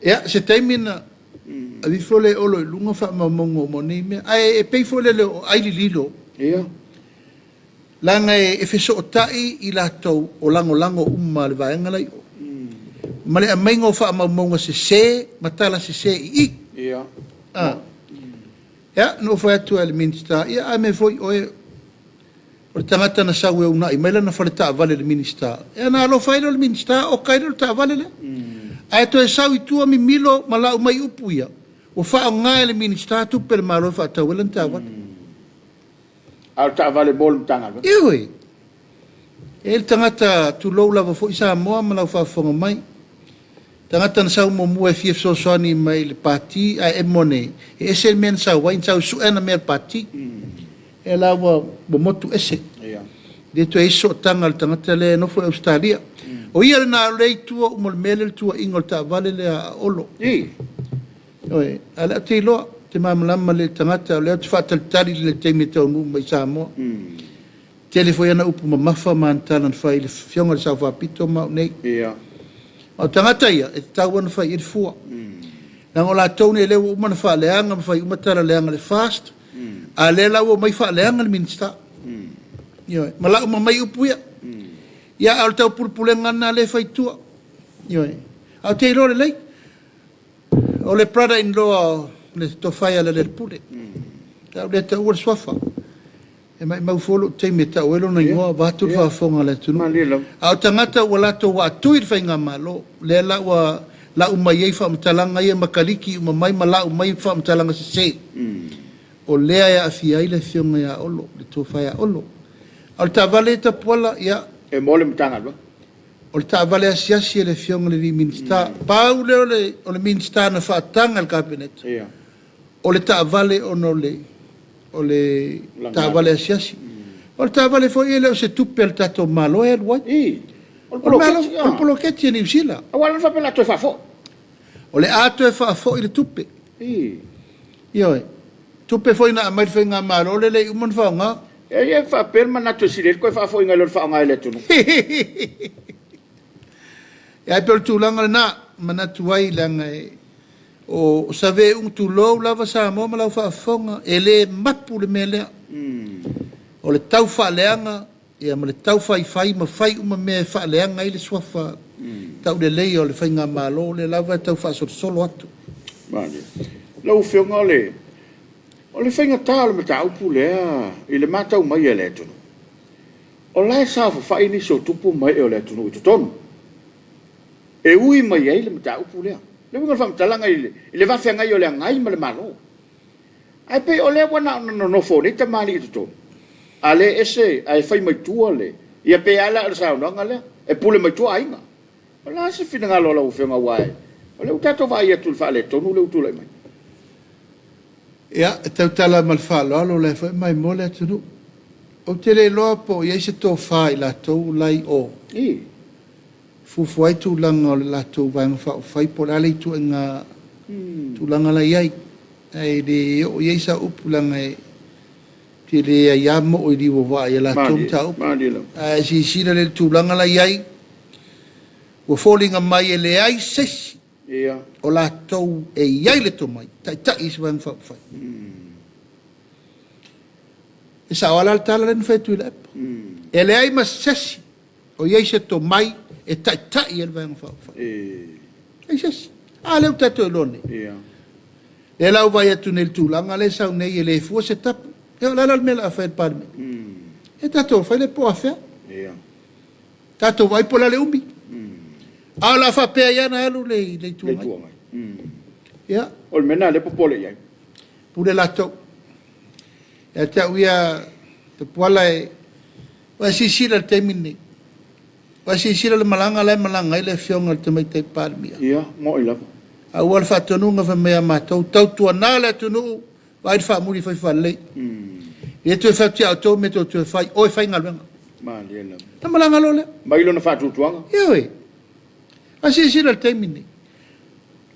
S3: ia se taimi ona aveifo lea e Olo i luga faamaumauga uma o nei mea. Ae pei foi lele o ai lililo.
S2: Ia.
S3: Leaga e fesootai i latou o lagolago uma a le vaega la i o, ma le aumaiga o faamaumauga sese ma tala sese i i.
S2: Ia.
S3: A. Ia, na ou fai atu lava i le Minisita, ia a mea foi oe o le tagata na sau e uunai mai lana fale taavale i le Minisita, ia ona alofa ai lea o le Minisita oka ai lea o le taavale lea. Ae toe sau i tua mimilo ma lau mai upu ia, ua faaaoga e le Minisita tupe a le Malo e faatau ai lana taavale.
S2: A o le taavale mo le Matagaluega.
S3: Ioe. E i ai le tagata, tulou lava foi Samoa ma lau faafofoga mai, tagata na sau muamua e fia fesoasoani mai i le pati ae emo ane, e ese le mea na sau ai, na sau e sue ana mea i le pati. Ia la ua motu ese. E le toe i ai se sootaga a le tagata lea e nofo i Ausetalia. O ia lena o lea e i tua uma o le mea lea le tuuaiga o le taavale lea a Olo. Ioe, a o lea ou te iloa, ou te malamalama lelei i le tagata, o lea ou te faatalitali i le taimi e taunuu mai i Samoa. Tele foi ana upu mamafa ma ana tala na fai i le Afioga i le Sao Faapito ma au nei. A o tagata ia, e tatau lava ona fai i ai le fua. Leaga o latou nei o lea ua uma ona faaleaga ma fai uma tala leaga i le FAST, a o lea la ua omai faaleaga le Minisita. Ioe, ma lau ma mai upu ia. Ia, a o le taupulepulega lena lea e fai i tua. Ioe, ae ou te iloa lelei, O le brother in law o le Tofa ia Lealailepule. O le a ou le taua le suafa. E maimau fua lou taimi e tau ai lona igoa vaeatu le faafofoga a le atunuu. A o tagata ua latou aatui i le faigamalo, lea la ua lau mai ai faamatalaga ia ma kaliki uma mai ma lau mai faamatalaga sese, o lea e aafia ai le Afioga ia Olo, le Tofa ia Olo. A o le taavale ia Tapuala, ia.
S2: E mo le Matagaluega.
S3: O le taavale asiasi a le Afioga i le alii Minisita. Pau lea o le Minisita na faataga e le Kapeneta. O le taavale ona o le o le taavale asiasi. O le taavale foi e le o se tupe a le tatou Malo e alu ai.
S2: I, o le poloketi.
S3: O le poloketi a Niu Sila.
S2: Aua o lea na faapea o le a toe faafoi.
S3: O le a toe faafoi le tupe.
S2: I.
S3: Ioe. Tupe foi na aumai i le faigamalo lea e le i uma ona faaaoga.
S2: E i ai faapea le manatu e sili ai le toe faafoiina i lo le faaaoga e le atunuu.
S3: Ae pei o le tulaga lena, e manatu ai leaga e O Saveung tulou lava Samoa ma lau faafofoga, e le mapu le mea lea. O le tau faaleaga ia ma le tau faifai ma fai uma mea e faaleaga ai le suafa tauleleia o le faigamalo lea lava e tau faasolosolo atu.
S2: Malie. Lau Afioga o le, o le faigata o le mataupu lea i le matau mai a le atunuu, o la e saofafai nisi o tupu ma ee o le atunuu i totonu e ui mai ai le mataupu lea. Le uiga o le faamatalaga i le va feagai o le agai ma le Malo. Ae pei o lea ua na ona nonofo o nei tamalii i totonu, a o lea e ese ae fai mai tua le… Ia pei lava la o le saunoaga lea, e pule mai tua aiga. O le a se finagalo o lau Afioga aua o lea ua tatou vaai atu i le faaletonu lea ua tulai mai?
S3: Ia, e tautala ma le faaaloalo, o la e foi e maimoa le atunuu. Ou te le iloa po o i ai se tofa a i latou la e i o. Fuafua ai tulaga o le latou Vaega Faaupufai po o le a le ituaiga tulaga la e i ai. Ae le oo i ai sau upu leaga e tele ai lava moo i liu o vaa i a latou mataupu. Ae silasila lelei i le tulaga la e i ai, ua foliga mai e leai se isi o latou e i ai le tomai e taitai i se Vaega Faaupufai. E sao lava la le tala lea na fai e Tuilaepa, e leai ma se isi o i ai se tomai e taitai ai le Vaega Faaupufai. Leai se isi. A lea ua tatou iloa nei. Lea la ua vaai atu nei i le tulaga lea e sau nei e le fua se tapu. Ia o le a la le mea o le a fai e le Palemene? Ia tatou fai lea po o afea. Tatou vaai po o le a le umi. A o le a faapea ai lava ona alu le Itu Agai. Ia.
S2: O le mea lena o lea e popole i ai.
S3: Pule latou. Ia te au ia, Tapuala e, ua e silasila i le taimi lenei, ua e silasila i le malaga la e malaga ai le Afioga i le Tamaitai Palemia?
S2: Ia, moni lava.
S3: A ua le faatonuga fai mai a matou, tautuana le atunuu, vaai le faamuli e fai faalelei. E le toe fai atu ia outou mea tou te toe fai, o e fai galuega.
S2: Malie lava.
S3: Ona malaga loa lea.
S2: Mai lona faatuatuaga.
S3: Ioe. A silasila i le taimi lenei.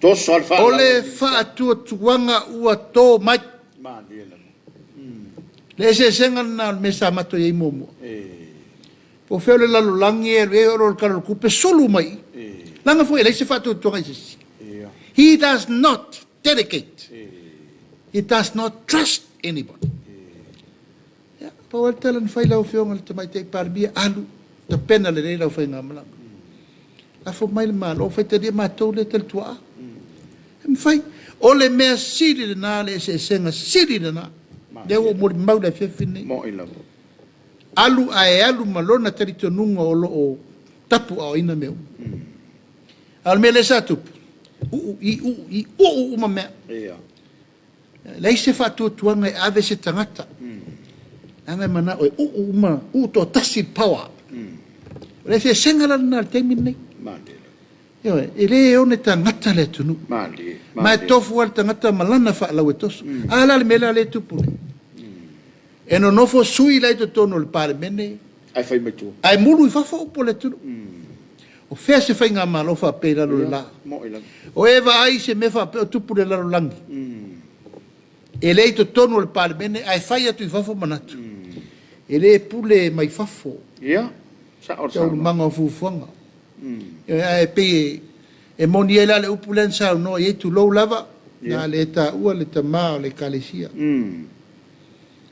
S2: Toso lava le
S3: O le faatuatuaga ua to mai.
S2: Malie lava.
S3: Le eseesega lena o le mea sa matou i ai muamua. Po o fea o le lalolagi e alu i ai o le Tala o le Tupe, sulu mai i i. Leaga foi e leai se faatuatuaga i se isi. He does not delegate. He does not trust anybody. Ia, pau lava le tala na fai lau Afioga i le Tamaitai Palemia, alu, tapena lelei lau faigamalaga. Lafo mai le Malo, faitalia matou lea talituaa. E mafai. O le mea sili lena, le eseesega sili lena. Lea ua ou molimau i le afiafi lenei.
S2: Moni lava.
S3: Alu ae alu ma lona talitonuga o lo o tapuaaoina mea uma. A o le mea lea sa tupu, uu i, uu i, uu uma mea. E leai se faatuatuaga e ave se tagata. Leaga e manao e uu uma, uu toatasi le power. O le eseesega la lena i le taimi lenei. Ioe, e le one tagata le atunuu. Ma e tofu lava le tagata ma lana faalau e toso. A la le mea lea e tupu nei? E nonofo sui la i totonu o le Palemene.
S2: Ae fai mai tua.
S3: Ae mulu i fafo upu a le atunuu. O fea se faigamalo faapea i lalo o le la? O e vaai i se mea faapea o tupu i le lalolagi, e le i totonu o le Palemene ae fai atu i fafo manatu, e le pule mai fafo taualumaga o fuafuaga. Ae pei e moni ai la le upu lea na saunoa i ai, tulou lava, na le taua le tama o le Ekalesia.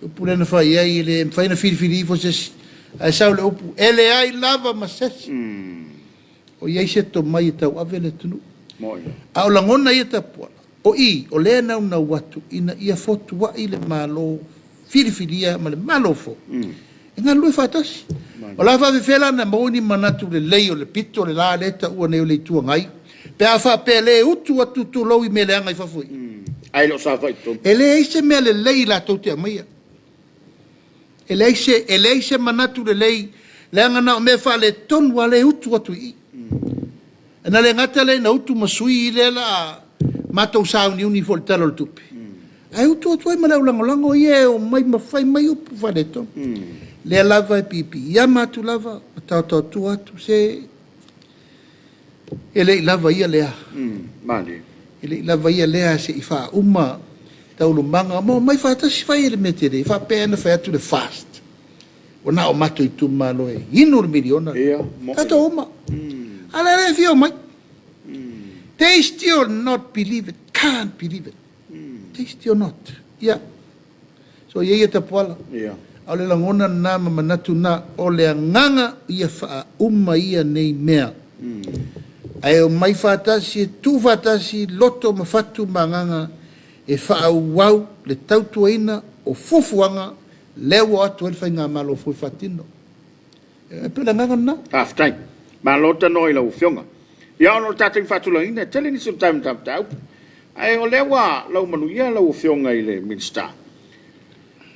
S3: Upu lea na fai ai, e le mafai ona filifili ifo se isi, ae sau le upu, e leai lava ma se isi o i ai se tomai e tauave le atunuu. A o lagona ia Tapuala. O i, o lea e naunau atu ina ia fotuai le Malo filifilia ma le Malo fou e galulue faatasi. O le a faafefea la ona maua ni manatu lelei o le pito le la lea e taua nei o le Itu Agai pe a faapea e le utu atu tulou i mea leaga i fafo i i?
S2: Ae le o saofai i totonu.
S3: E leai se mea lelei latou te aumaia. E leai se, e leai se manatu lelei, leaga na o mea faaletonu lava lea e utu atu i i. Na le gata lea ina utu ma sui lea la a matou sauniuni foi i le Tala o le Tupe, ae utu atu ai ma le aulagolago ia e omai ma fai mai upu faaletonu. Lea lava e piipiiama atu lava ma taotaotua atu se e le i lava ia lea. E le i lava ia lea se i faauma taualumaga ma omai faatasi fai ai le mea tele. E faapea na fai atu le FAST, ua na o matou itumalo e inu le miliona lea. Tatou uma. A o lea e fia omai. They still not believe it, can't believe it. They still not. Ia. So ia ia Tapuala.
S2: Ia.
S3: A o le lagona lena ma manatu na, o le agaga ia faauma ia nei mea. Ae omai faatasi e tuu faatasi loto ma fatu ma agaga e faaauau le tautuaina o fuafuaga lea ua o atu ai le Faigamalo fou e faatino. E pei o le agaga lena.
S2: Faafetai. Malo tanoa i lau Afioga. Ia ona o le tatou faatulagaina, e tele nisi o tatou mataupu, ae o lea ua laumanuia lau Afioga i le Minisita,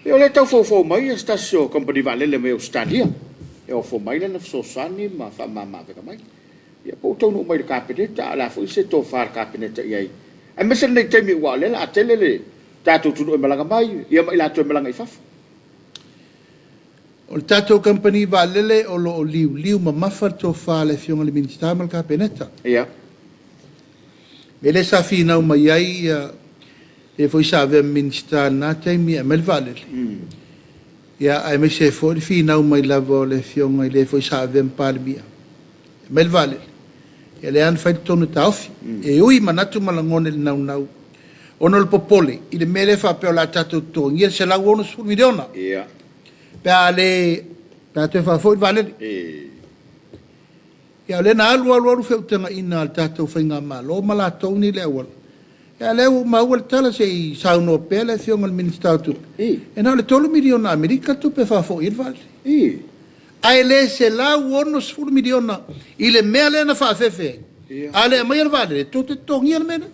S2: ia o lea e tau foufou mai se tasi o kamupani vaalele mai Ausetalia e ofo mai lana fesoasoani ma faamama-avega mai. Ia po ua taunuu mai i le Kapeneta, a o le a foi se tofa a le Kapeneta i ai, aemaise lenei taimi aua o lea o le a tele le tatou atunuu e malaga mai, ia ma i latou e malaga i fafo.
S3: O le tatou kamupani vaalele o lo o liuliu mamafa le tofa a le Afioga i le Minisita ma le Kapeneta.
S2: Ia.
S3: Mea lea sa finau mai ai ia le foi sa avea ma Minisita i lena taimi e aumai le vaalele. Ia aemaise ai foi le finau mai lava o le Afioga i le foi sa avea ma Palemia e aumai le vaalele. Ia lea lava na fai le tonu e taofi. E ui i manatu ma lagona i le naunau ona o le popole i le mea lea faapea o le a tatou totogia le $160 miliona.
S2: Ia.
S3: Pe a le, pe a toe faafoi le vaalele. Ia o lea na alu alu alu feutagaiga a le tatou faigamalo ma latou nei i le auala. Ia a o lea ua ou maua le tala se i saunoa pea le Afioga i le Minisita o Tupe, e na o le $3 miliona Amerika le tupe e faafoi ai le vaalele. Ae le $160 miliona i le mea lea na faafefe ai. A le aumaia le vaalele, tou te totogia le mea lea.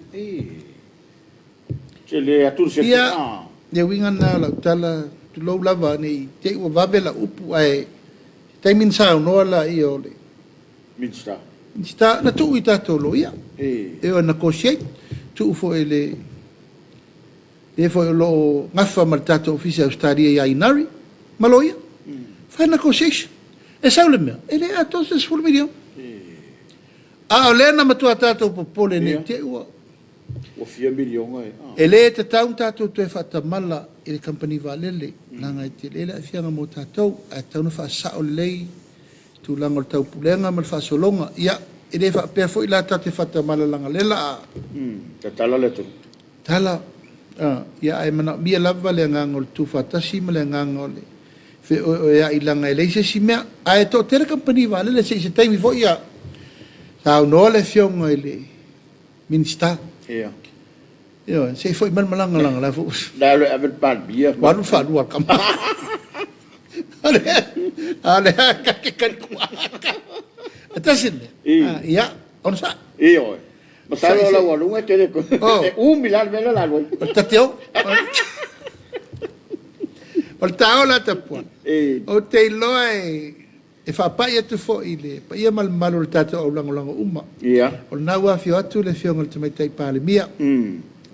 S2: Tele atu le
S3: Ia, le uiga lena o lau tala, tulou lava ne i te i ua vave lau upu, ae se taimi ona saunoa lea o le
S2: Minisita.
S3: Minisita, na tuu i tatou loia, e o e negotiate, tuu foi i le le foi o lo o gafa ma le tatou Ofisa i Ausetalia ia Inari ma loia, fai negotiation. E sau le mea, e le atoa se $10 miliona. A o lea na matua tatou popole ne i te i ua...
S2: Ua fia miliona e...
S3: E le tatau ona tatou toe faatamala i le kamupani vaalele, leaga e tele le aafiaga mo tatou, ae tatau ona faasao lelei tulaga o le taupulega ma le faasologa. Ia, e le faapea foi la tatou te faatamala leaga o lea o le a...
S2: Tatala le atunuu.
S3: Tala, ia ae manaomia lava le agaga o le tuufaatasi ma le agaga o le feoeoea'i leaga e leai se isi mea. Ae toatele kamupani vaalele se i se taimi foi ia saunoa le Afioga i le Minisita.
S2: Ia.
S3: Ioe, se i foi mai le malaga leaga o la foi ua...
S2: La e ave le Palemia.
S3: Ua alu le faalua a le tama. A o lea ta te talituaga. E tasi le mea. Ia, onosai.
S2: Ioe. Masalo o lau aluga e tele. E umi la le mea lea o le a alu ai.
S3: O le tateo. O le taola a Tapuala. Ou te iloa e faapai atu foi i le paia ma le mamalu o le tatou aulagolago uma.
S2: Ia.
S3: O lena ua afio atu le Afioga i le Tamaitai Palemia,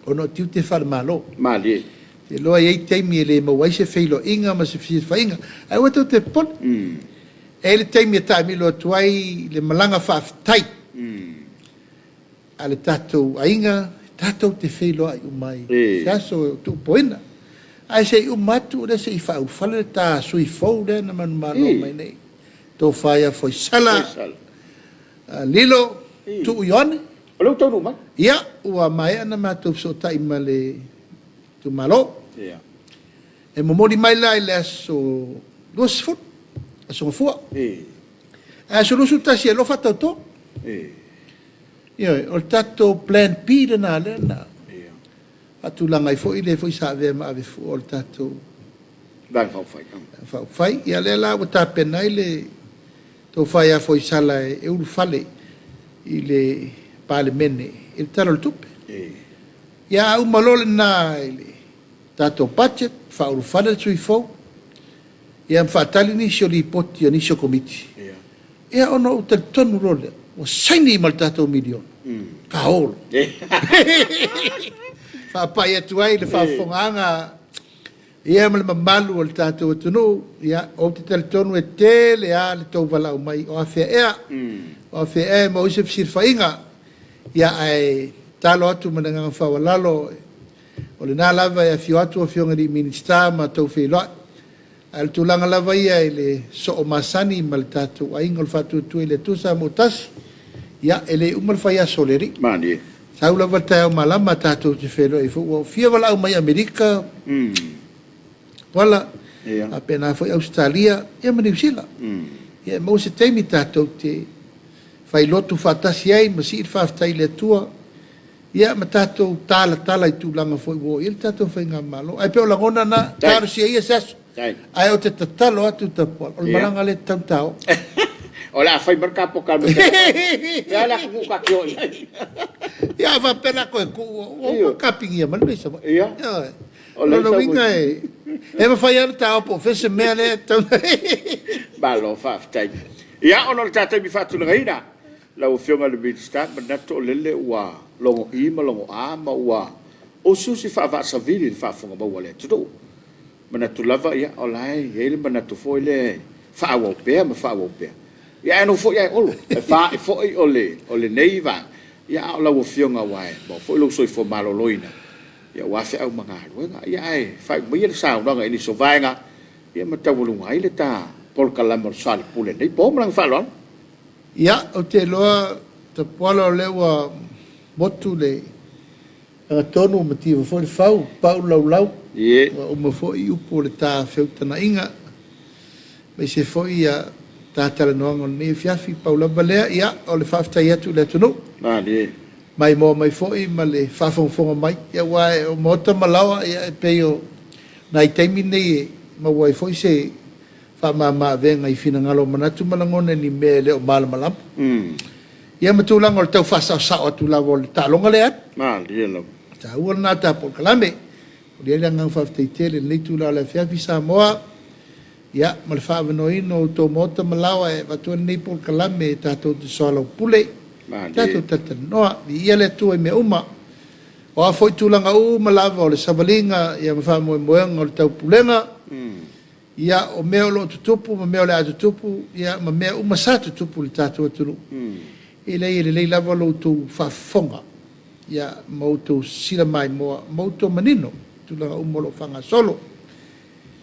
S3: ona o tiute faale-Malo.
S2: Malie.
S3: Ou te iloa e i ai taimi e le maua ai se feiloaiga ma se fesilafaiga, ae aua tou te popole. E i ai le taimi e taamilo atu ai le malaga faafetai a le tatou aiga, tatou te feiloai uma ai i se aso o tuupoina. Ae se i uma atu o lea se i faaulufale le ta sui fou lea na manumalo mai nei, Tofa ia Foisala Lilo Tuu Ioane.
S2: O lea ua taunuu mai.
S3: Ia, ua maea ona matou fesootai ma le itumalo. E momoli mai la i le aso 20, aso Gafua. Ae aso 21 e loa faatauto. Ioe, o le tatou plan B lena lea na faatulaga ai foi le foi sa avea ma ave fua o le tatou
S2: Vaega Faaupufai.
S3: Faaupufai. Ia lea la ua tapena ai le tofa ia Foisala e ulufale i le Palemene i le Tala o le Tupe. Ia a uma loa lena i le tatou budget, faaulufale le sui fou, ia ma faatali nisi o lipoti a nisi o Komiti. Ia ona ou talitonu loa lea, ua saini ma le tatou miliona, ka o loa. Faapai atu ai le faafofogaaga ia ma le mamalu o le tatou atunuu, ia ou te talitonu e tele lava le tou valaau mai o afea ea, o afea ea e maua ai se fesilafaiga. Ia ae tatalo atu ma le agaga faaaloalo, o lena lava e afio atu Afioga i Minisita ma tou feiloai. Ae o le tulaga lava ia i le soo masani ma le tatou aiga o le Faatuatua i le Atua Samoa ua tasi, ia e le uma le faiaso o le Alii.
S2: Malie.
S3: Sau lava le taeao malama tatou te feiloai ai foi. Ua ou fia valaau mai Amerika, Tuala, faapena foi Ausetalia ia ma Niu Sila. Ia e maua se taimi tatou te failotu faatasi ai ma sii le faafetai i le Atua, ia ma tatou talatala i tulaga foi ua oo i ai le tatou faigamalo. Ae pei o lagona na, talosia ia se aso. Ae ou te tatalo atu Tapuala, o le malaga lea e tatau ona ta oo.
S2: O le a fai mai le ta polokalame. Fea le atunuu ta te o i ai?
S3: Ia a faapea la toe tuu, ua uma ona kapinia mai le mea i Savaii.
S2: Ia.
S3: O lona uiga e mafai lava ona ta o po o fea se mea lea e tatau ona...
S2: Malo faafetai. Ia, ona o le ta taimi faatulagaina, lau Afioga i le Minisita, manatu o lele ua logo i ma logo a ma ua usiusi faavaasavili i le faafofoga maua a le atunuu. Manatu lava o la e i ai le manatu foi lea e faaauau pea ma faaauau pea. Ia ae nofo foi ae Olo, e faai foi o lenei vaega, ia a o lau Afioga aua e maua foi lou soifua maloloina aua feau ma galuega. Ia ae faaiu maia le saunoaga i nisi o vaega ia ma taualuga ai le ta polokalame o le Soalepule i lenei po. Ma le agaga faaaloalo.
S3: Ia, ou te iloa Tapuala o lea ua motu le agatonu ma mativa foi le fau, pau le laulau, ua uma foi upu o le ta feutagaiga, aemaise foi ia ta talanoaga o lenei afiafi. Pau lava lea, ia, o le faafetai atu i le atunuu.
S2: Malie.
S3: Maimoa mai foi ma le faafogafoga mai, ia aua o maota ma laoa, ia e pei o nai taimi nei e maua ai foi se faamama-avega i finagalo o manatu ma lagona i ni mea e le o malamalama. Ia ma tulaga o le tau faasaosao atu lava o le taaloga lea e alu.
S2: Malie lava.
S3: E taua lena o le ta polokalame. Momoli ai le agaga faafetai tele i lenei itula o le afiafi Samoa, ia ma le faaavanoaina o outou maota ma laoa e avatu ai lenei polokalame e tatou te soalaupule, tatou talatalanoa. Viia le Atua i mea uma. O a foi tulaga uma lava o le savaliga ia ma faamoemoega o le taupulega, ia o mea o lo o tutupu ma mea o le a tutupu, ia ma mea uma sa tutupu i le tatou atunuu, e leai e lelei lava lo outou faafofoga, ia ma outou sisila maimoa ma outou manino i tulaga uma o lo o faagasolo.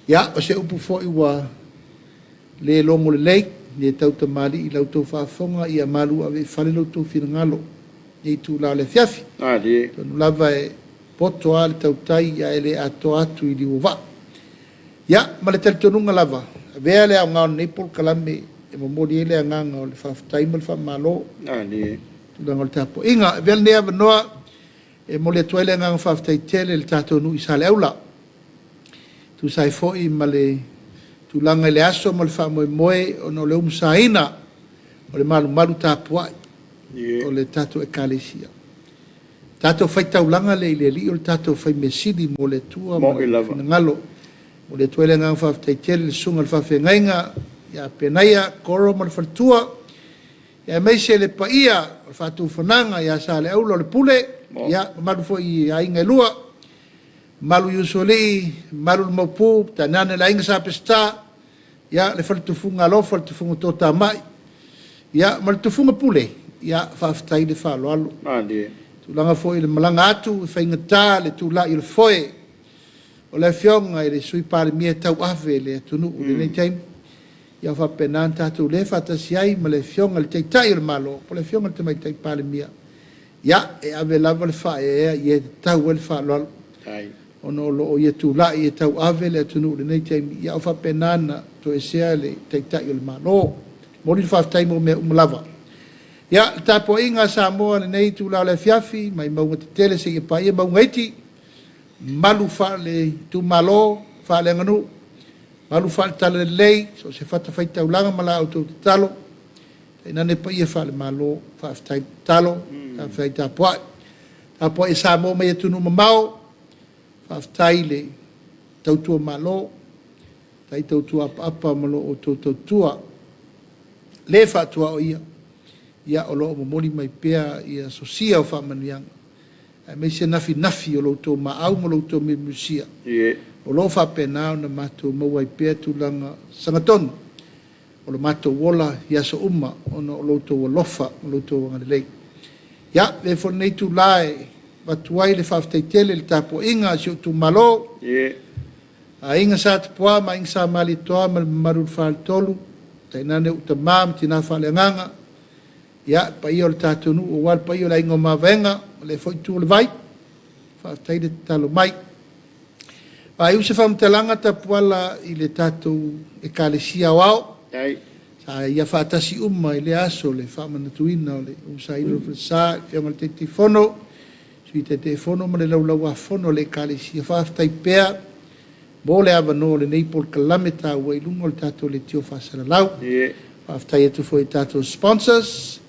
S3: Ia, o se upu foi ua le logo lelei, le tautamalii i la outou faafofoga, ia malu ave i fale lo outou finagalo i lenei itula o le afiafi.
S2: Malie.
S3: Atonu lava e poto lava le tautai ae le atoa atu i liu o vaa. Ia, ma le talitonuga lava, avea le aoga o lenei polokalame e momoli ai le agaga o le faafetai ma le faamalo.
S2: Malie.
S3: Tulaga o le tapuaiga. Avea lenei avanoa e momoli atu ai le agaga faafetai tele i le tatou nuu i Saleaula. Tusa ai foi ma le tulaga i le aso ma le faamoemoe ona o le umusaina o le malumalu tapuai o le tatou Ekalesia. Tatou faitaulaga lea i le Alii o le tatou faimeasili mo le Atua ma le finagalo. Momoli atu ai le agaga faafetai tele i le susuga i le faafeagaiga ia Penaia Koro ma le faletua, aemaise le paia o le faatufanaga ia Saleaula o le Pule, ia mamalu foi i aiga e lua, mamalu i Usoalii, mamalu i le Maopu, tainane le aiga Sa Peseta, ia le faletufuga alofa, le tufuga toatamai, ia ma le tufuga pule, ia faafetai le faaaloalo.
S2: Malie.
S3: Tulaga foi i le malaga atu, e faigata le tulai o le foe o le afioga i le Sui Palemia e tauave le atunuu i lenei taimi. Ia faapena ona tatou le faatasi ai ma le afioga i le Taitai o le Malo, po o le afioga i le Tamaitai Palemia, ia, e ave lava le faaeaea i e tatau ai le faaaloalo, ona o lo o ia tulai e tauave le atunuu i lenei taimi, ia o faapena ona toesea le Taitai o le Malo. Momoli le faafetai mo mea uma lava. Ia, le tapuaiga a Samoa i lenei itula o le afiafi, mai mauga tetele seia paia mauga iti. Malu faale-itumalo, faale-aganuu, malu faale-talalelei, so o se fatafaitaulaga ma la outou tatalo, tainane paia faale-Malo, faafetai tatalo, faafetai tapuai. Tapuai a Samoa mai atunuu mamao, faafetai i le tautua Malo, faafetai tautua apaapa ma lo outou tautua le faatuaoia, ia o lo o momoli mai pea ia sosia o faamanuiaga, aemaise nafinafi o lo outou maau ma lo outou miumiusia, o lo o faapena ona matou maua ai pea tulaga sagatonu o lo matou ola i aso uma ona o lo outou alofa ma lo outou agalelei. Ia, avea foi lenei itula e avatu ai le faafetai tele i le tapuaiga a si ou itumalo, Aiga Sa Tupua ma Aiga Sa Malietoa ma le mamalu i le Faletolu, tainane ou tama ma tina faaleagaga, ia, le paia o le tatou nuu aua le paia o le Aiga o Mavaega ma lea foi itu o le vai, faafetai le tatalo mai. Faaiu se faamatalaga Tapuala i le tatou Ekalesia Aoao, sa ia faatasi uma i lea aso le faamanatuina o le Umusaina o le Falesa, le Afioga i le Taitaifono, Sui Taitaifono ma le Laulau-a-Fono a le Ekalesia. Faafetai pea mo le avanoa o lenei polokalame taua i luga o le tatou leitio faasalalau. Faafetai atu foi i tatou sponsors,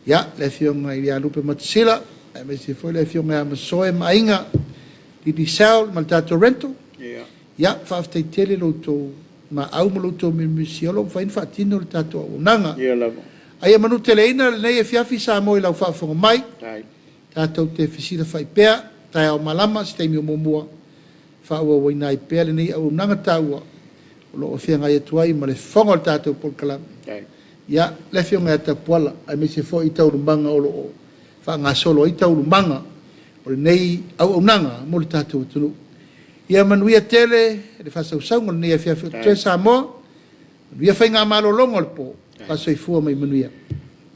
S3: ia, le Afioga ia Lupe Matasila, aemaise foi le Afioga ia Masoe ma Aiga, Digicel ma le tatou rental. Ia, faafetai tele lo outou maau ma lo outou miumiusia o lo o mafai ona faatino le tatou auaunaga. A ia manuteleina lenei afiafi Samoa i lau faafofoga mai, tatou te fesilafai pea, taeao malama, se taimi o muamua, faaauauina ai pea lenei auaunaga taua o lo o feagai atu ai ma le fofoga o le tatou polokalame. Ia, le Afioga ia Tapuala, aemaise foi taualumaga o lo o faagasolo ai taualumaga o lenei auaunaga mo le tatou atunuu. Ia manuia tele le faasausauga o lenei afiafi o totoe Samoa, manuia faigamalologa o le po, faasoifua ma ia manuia.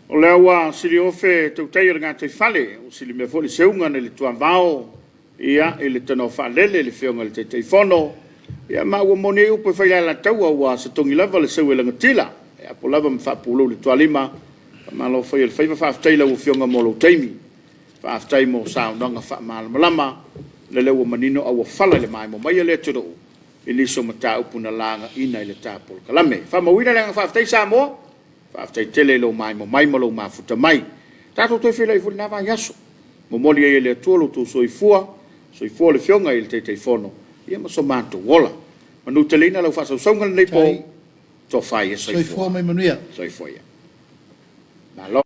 S2: O lea ua siliofe tautai o le gataifale, ua silimea foi le seuga nai le tuavao, ia, i le tanoa faalele i le Afioga i le Taitaifono, ia ma ua moni ai upu e fai i le Alataua, ua setogi lava le seu e lagatila, e apo lava ma faapulou i le tualima, faamalo fai o le faiva, faafetai i lau Afioga mo lou taimi. Faafetai mo saunoaga faamalamalama, o lele ua manino auofala i le maemo mai a le atunuu i nisi o mataupu na lagaina i le ta polokalame. Faamauina le agaga faafetai Samoa, faafetai tele i lou maemo mai ma lou mafuta mai. Tatou toe feiloai foi i lena vaiaso. Momoli ai e le Atua lo outou soifua, soifua le Afioga i le Taitaifono, ia ma so matou ola. Manuteleina lau faasausauga i lenei po, tofa ia soifua.
S3: Soifua ma ia manuia.
S2: Soifua ia. Malo.